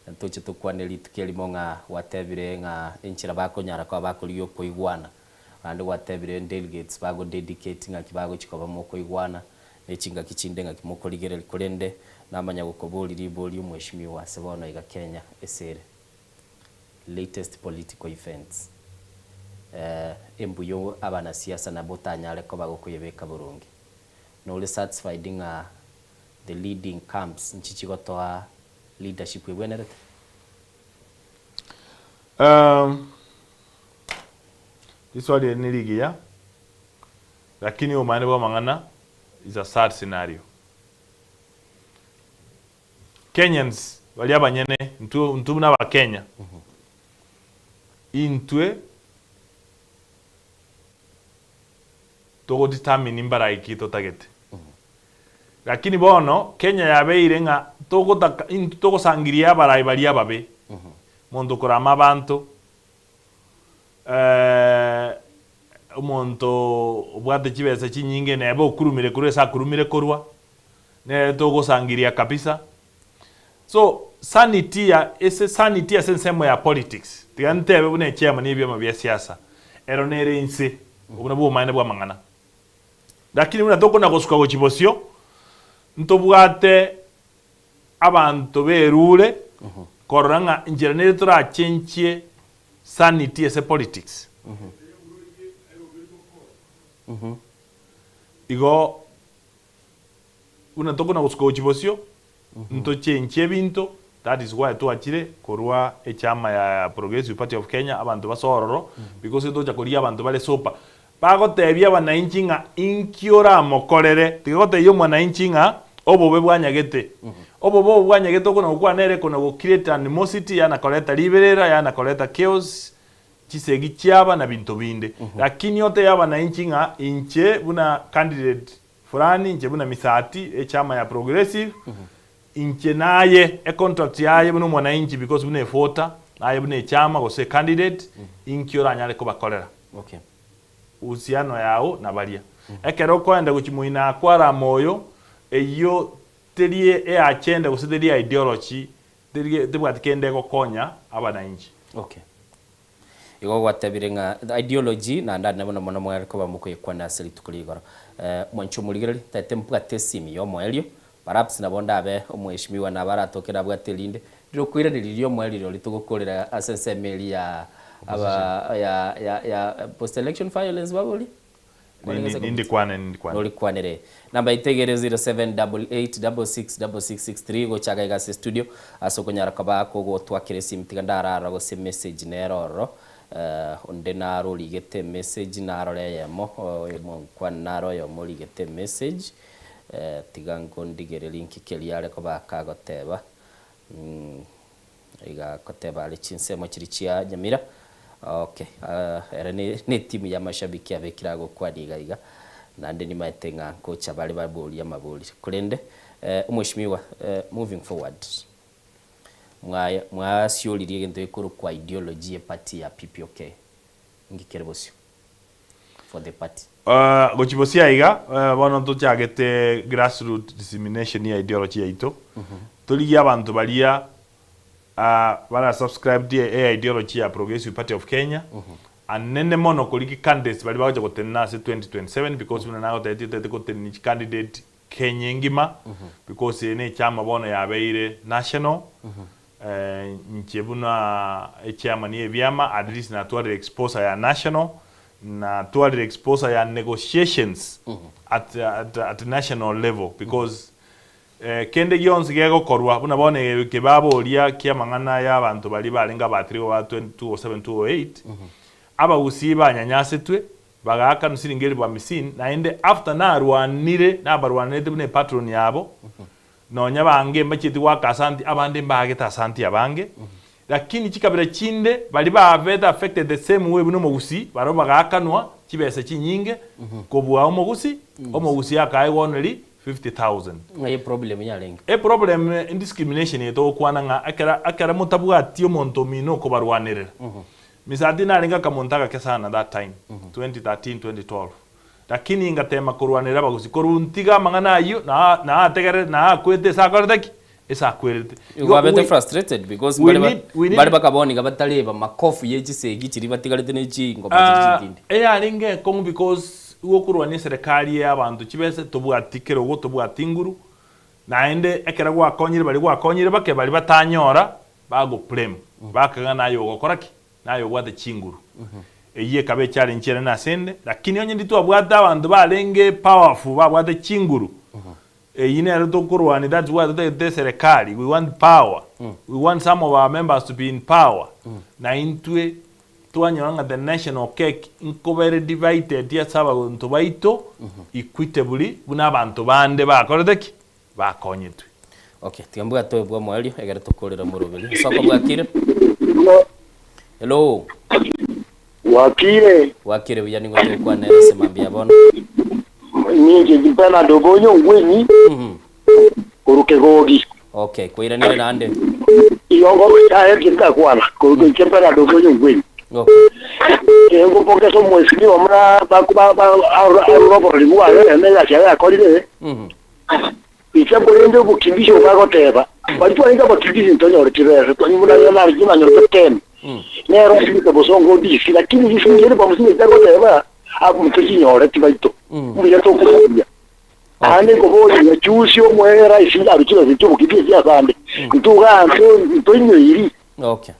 Ntoche tokwane rituko erimo ng'a gwatebire ng'a enchera bakonyara koba bakorigia okoigwana, naende gwatebire delegates bago dedicate ng'aki bagochi koba mokoigwana, ne chingaki chinde ng'aki mokorigereria korende namanya gokoboria riborio omweshimiwa ase bono iga Kenya ase ere. Latest political events eh embuya abanasiasa nabo otanyare koba gokoyebeka boronge. Nore satisfied ng'a the leading camps nchichi gotoa leadership ebwenerete? Um, riswali eri nerigiya, lakini obomaene bwa amang'ana is a sad scenario. Kenyans baria abanyene, intwe intwe buna abakenya, intwe togo determine mbarai ki totagete. Lakini bono Kenya yabeire ng'a togotaka intwe togosangiria abarai baria ababe, monto okorama abanto, omonto obwate chibesa chinyinge neba okurumire korwa ase akurumire korwa, nere togosangiria kabisa. So sanity ya ase sanity ase ensemo ya politics, tiga ntebe buna echiama na ebiama bia siasa, ero nere inse, obwo nabwo obomaene bwa amang'ana. Lakini buna tokona gosuka gochia bosio, ntobwate abanto berure korora ng'a inchera nere torachenchie sanity ase politics. Igo buna tokona gosuka gochia bosio, ntochenchie ebinto, that is why twachire korwa echama ya Progressive Party of Kenya, abanto base ororo, because tocha korigia abanto bare sober. Bagotebia abanainchi ng'a inki oramokorere, tiga gotebia omwanainchi ng'a obobe bwanyagete. Obobe obo bwanyagete okona gokwana nere kona go create animosity, yana koreta riberera, yana koreta chaos, chisegi chiaba na binto binde. Lakini otebie abanainchi ng'a inche buna candidate Fulani, inche buna Misati, echama ya Progressive, inche naye econtract yaye buna omwanainchi because buna evoter, naye buna echama gose ecandidate, inki oranyare kobakorera? Okay. Uhusiano yao na baria. Ekero okoenda gochia moino akwarama oyo, eyio teri eagenda gose teri ideology, teri tebwati kende egokonya abanainchi. Okay. Igo gwatebire ng'a ideology naende ande mono mono mware koba mokoyekwana ase rituko ria igoro. Mwanche omorigereria, ntagete mbwate esimi y'omoerio, perhaps nabo ndabe omweshimiwa nabo aratoke nabwate erinde, ndire okoiraneria riria omoerio rirorio togokorera ase ensemo eria ya aba ya ya ya post election violence baboria? Nindikwane, nindikwane. Norikwanere. Namba yaito igere 0788666663 gocha iga iga ase studio ase okonyara koba kogotwakera esimi tiga ndarara gose message nere ororo eh, onde naro origete emessage narore eyemo oyo naro oyomo origete emessage eh, tiga nkondigererie nki keria are koba kagoteba mm. Iga akoteba are chinsemo chiria chia Nyamira. Okay, ere ne etimu ya mashabiki abekire agokwania iga iga, naende nimaete ng'a nkocha bare baborie amabori. Korende omweshimiwa, moving forward, mwasioririe egento gekorokwa ideology ye party ya PPOK, inki kere bosio for the party? Gochia bosio aiga, bono ntochagete grassroot dissemination ya ideology yaito, torigie abanto baria bara subscribed e ideology ya Progressive Party of Kenya, anene mono korigia candidates baria bagocha gotenena ase 2027 because buna nagotebetie totagete gotenenia chicandidate Kenya engima because eye ne echama bono yabeire national, Inche buna echairman y'ebiama at least natwarire exposure ya national, natwarire exposure ya negotiations at, at, at national level because kende gionsi gegokorwa buna bono ekebaboria ki'amang'ana y'abanto baria barenge abatirigwa ba 2007 2008, abagusii banyanyasetwe bagaaka siringi elifu hamsini naende after narwanire nabarwanerete buna epatron yabo Nonya abange mbachieti goaka asanti, abande mbaagete asanti abange, lakini chikabira chinde baria babete affected the same way buna omogusii, barabwo bagaakanwa chibesa chinyinge kobua omogusii, omogusii akaegwa only 50,000. Ng'ai eproblem yarenge? Eproblem indiscrimination eye togokwana ng'a ekero ekero motabwati omonto omino okobarwanerera. Misati narenge akamonto agake sana that time, 2013, 2012. Lakini ngatema korwanera abagusii korwa ntiga amang'ana ayio na naategererete naakwete ase akorete ki? Ase akwerete. Igo babete frustrated because we mbare ba need- we need- mbare bakabona iga batareba makofu ye chisegi chiria batigarete ne chingoma chiria Ah, chintindi. eyarenge ekong'u because igo okorwania eserekari ya abanto chibese tobwati kerogo tobwati nguru, naende ekero gwakonyire baria gwakonyire bake baria batanyora bago blame bakaga naye ogokora ki? Naye obwate chinguru. Eyio ekaba echallenge enene asende, lakini onye nditwabwate abanto barenge powerful babwate chinguru, eyio nero tokorwania that's why totagete eserekari, we want power, we want some of our members to be in power, na intwe twanyora ng'a the national cake nkoba ere divided ase abanto baito equitably buna abanto bande bakorete ki? Bakonyetwe. Okay, tiga mbwate oyo bw'omoerio egere tokorere omoroberi. Nsoko bwakire? Hello. Bwakire. Bwakire buya nigo togokwana ere ase mambia bono. Ninche Bernard Obonyo Ngwenyi korwa Kegogi. Okay, kwairanire naende. Igo ngocha eki ndakwana korwa inche Bernard Obonyo Ngwenyi. Okay. Eh, ngopokesa omwesimiwa muna baku ba ba arure oborori bwaye na egasi yaye akorire. Inche korende obokimbisi obo agoteba, baria twarenge abakimbisi ntonyore chibesa, twanywa buna riria narenge nanyorete ten, nero nsimeke bosongo obisi, lakini risingi eri bamosimegete agoteba, abwo ntochinyore tibaito, mbuya tokobuya. Naende nkoboria ng'a chusi omoe rais arue chibesa chi'obokimbisi echi asande, intwe igaa nto ntoinyoiri. Okay.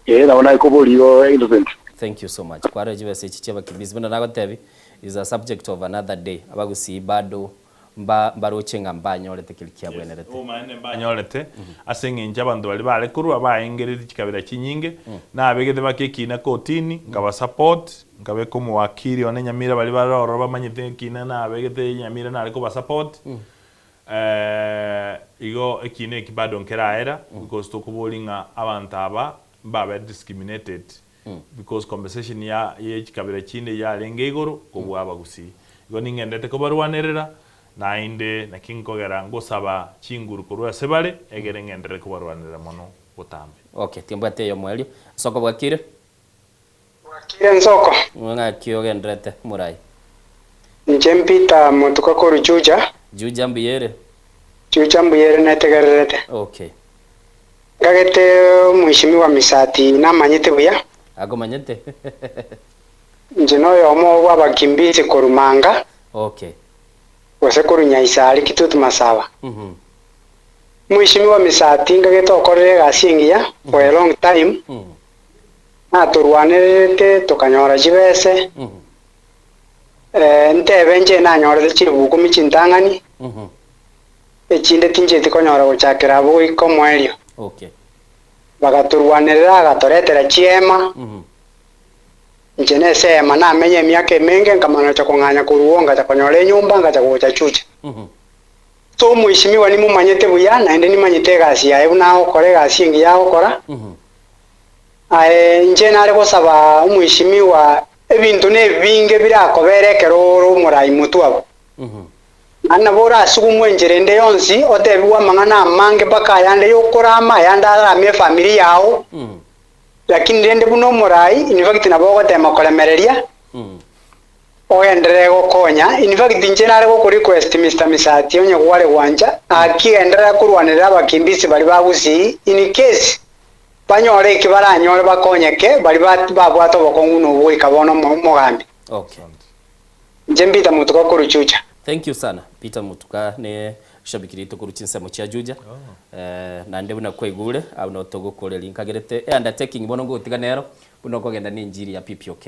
Ee, nabo nakoboria igo Innocent. Thank you so much. Kwarora chibesa echi chi'abakimbizi buna nagotebi is a subject of another day. Abagusii bado mba mbaroche ng'a mbanyorete keria kiabwenerete. Obomaene mbanyorete ase eng'encho abanto baria bare korwa baengeretie chikabira chinyinge, nabegete baka ekina kotini, nkaba support, nkabeka omowakili one Nyamira baria bare ororo bamanyete ekina nabegete Nyamira nare koba support, igo ekina eki bado nkeraera because tokoboria ng'a abanto aba mbabe discriminated because compensation ya ye chikabira chinde yarenge igoro kobua abagusii. Igo ningendete kobarwanerera, naende naki nkogera ngosaba chinguru korwa ase bare, egere ng'enderere kobarwanerera mono botambe. Okay, timbwati eyomo erio. Nsoko bwakire? Bwakire Nsoko. Ng'aki ogenderete morai? Inche Peter motuko korwa Juja. Juja mbuya ere? Juja mbuya ere netegererete. Okay. Ngagete omweshimiwa Misati namanyete buya. Akomanyete? Inche noyomo bw'abakimbizi korwa Manga. Okay. Gose korwa Nyaisari Kitutu Masaba. Mweshimiwa Misati ngagete okorire egasi engiya for a long time. Natorwanererete tokanyora chibese. Ntebe inche nanyorete chilifu ikomi chintang'ani. Echinde tincheti konyora gochakera abwo goika omoerio. Okay. Bagatorwanerera agatoretera chiema. Inche nese eema namenye emiaka emenge, nkamanya gocha kong'anya korwa oo, ngacha konyora enyomba, ngacha gocha Chucha. So omweshimiwa nimomanyete buya, naende nimanyete egasi yaye buna agokora egasi engiya agokora. Aye inche nare gosaba omweshimiwa ebinto nebinge birakobere ekero ore omorai motwe abwo. Naende nabo orasugumwe enchera ende yonsi, otebigwe amang'ana amange mpaka ayande y'okorama, ayande arame efamiri yao, lakini rende buna omorai, in fact nabo ogotema koremereria, ogenderere gokonya. In fact inche nare goko request Mister Misati onye kware gwancha, gaki genderera korwanerera abakimbisi baria ba Gusii in case banyore eki baranyore bakonyeke baria babwate obokong'u na obo goika bono omogambi. Okay. Inche Peter Mutuka korwa Juja. Thank you sana Peter Mutuka ne shabiki rito korwa chinsemo chia Juja. Eh, naende buna kwaigure abwo nabo togokoreria nkagerete e undertaking bono ngogotiga nero buna okogenda ne enjiri ya PPOK.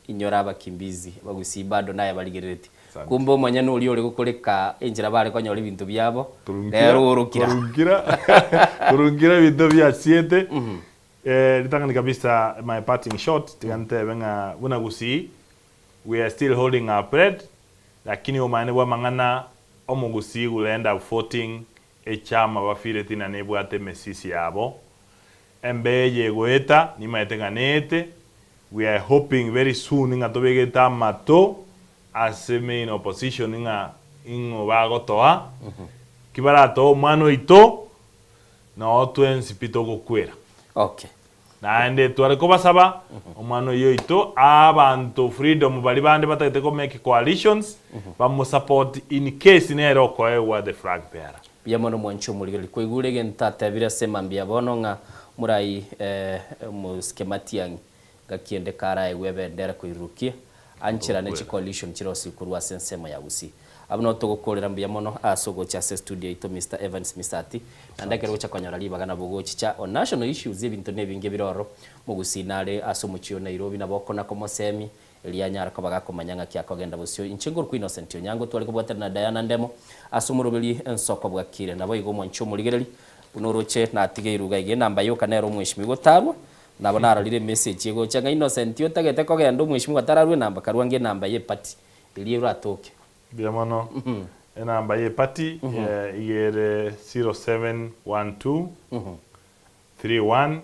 Inyora abakimbizi abagusii bado naye barigereretie. Kumbe omonyene oria ore gokoreka enchera bare konyora ebinto biabo rero orokira. Korungira korungira ebinto biasiete eh, ritang'ani kabisa my parting shot tiga ntebe ng'a buna gusii We are still holding our bread, lakini obomanene bw'amang'ana omogusii will end up voting echama bafireti na nebwate emesisi yabo. Embe eye egoeta nimaete ng'a neete, we are hoping very soon ng'a tobegete amato ase main opposition ng'a ing'o bagotoa, ki baratoe omwana oito, noo twensi pi togokwera. Okay. Naende tware kobasaba, omwana oyio oito, abanto freedom baria bande batagete ko make coalitions, bamosupport in case nere okoegwa the flag bearer. Mbuya mono mwanche omorigereria. Kwaigure egento atebire ase mambia bono ng'a morai omosike Matiang'i ngaki ende karaegwe ebendera koirurukia ancherane chi coalition chirosigwe korwa ase ensemo ya Gusii. Abwo nabo togokorera mbuya mono ase ogocha ase estudio yaito Mister Evans Misati. Naende ekero ogocha konyora ribaga nabo ogochicha on national issues ebinto nebinge bire ororo. Mogusii nare ase omochie o Nairobi nabo okona komosemia erio anyare koba gakomanya ng'aki akogenda bosio. Inche nkorokwa Innocent Onyango tware kobwatana na Diana Ndemo ase omoroberi ensoko bwakire. Naboigo omwanchi omorigereri buna oroche natigeirwe iga iga enamba yoka nere omweshimiwa otarwa Nabo narorire emessage egocha ng'a Innocent otagete kogenda omweshimiwa atararwa enamba karwa ange enamba ye party eria oratoke. Mbuya mono. Enamba ye party iga ere 0712 31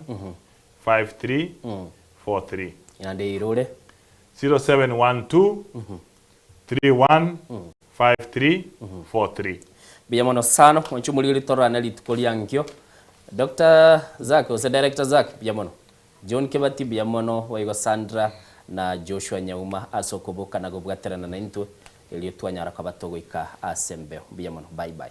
53 43. Naende eirore. 0712 31 53 43. Mbuya mono sana mwanche omorigereria tororane rituko ria nkio. Doctor Zack gose Director Zack mbuya mono. John Kebati mbuya mono boigo Sandra na Joshua Nyauma ase okoboka na gobwaterana naintwe erio twanyara koba togoika ase embeo. Mbuya mono. Bye bye.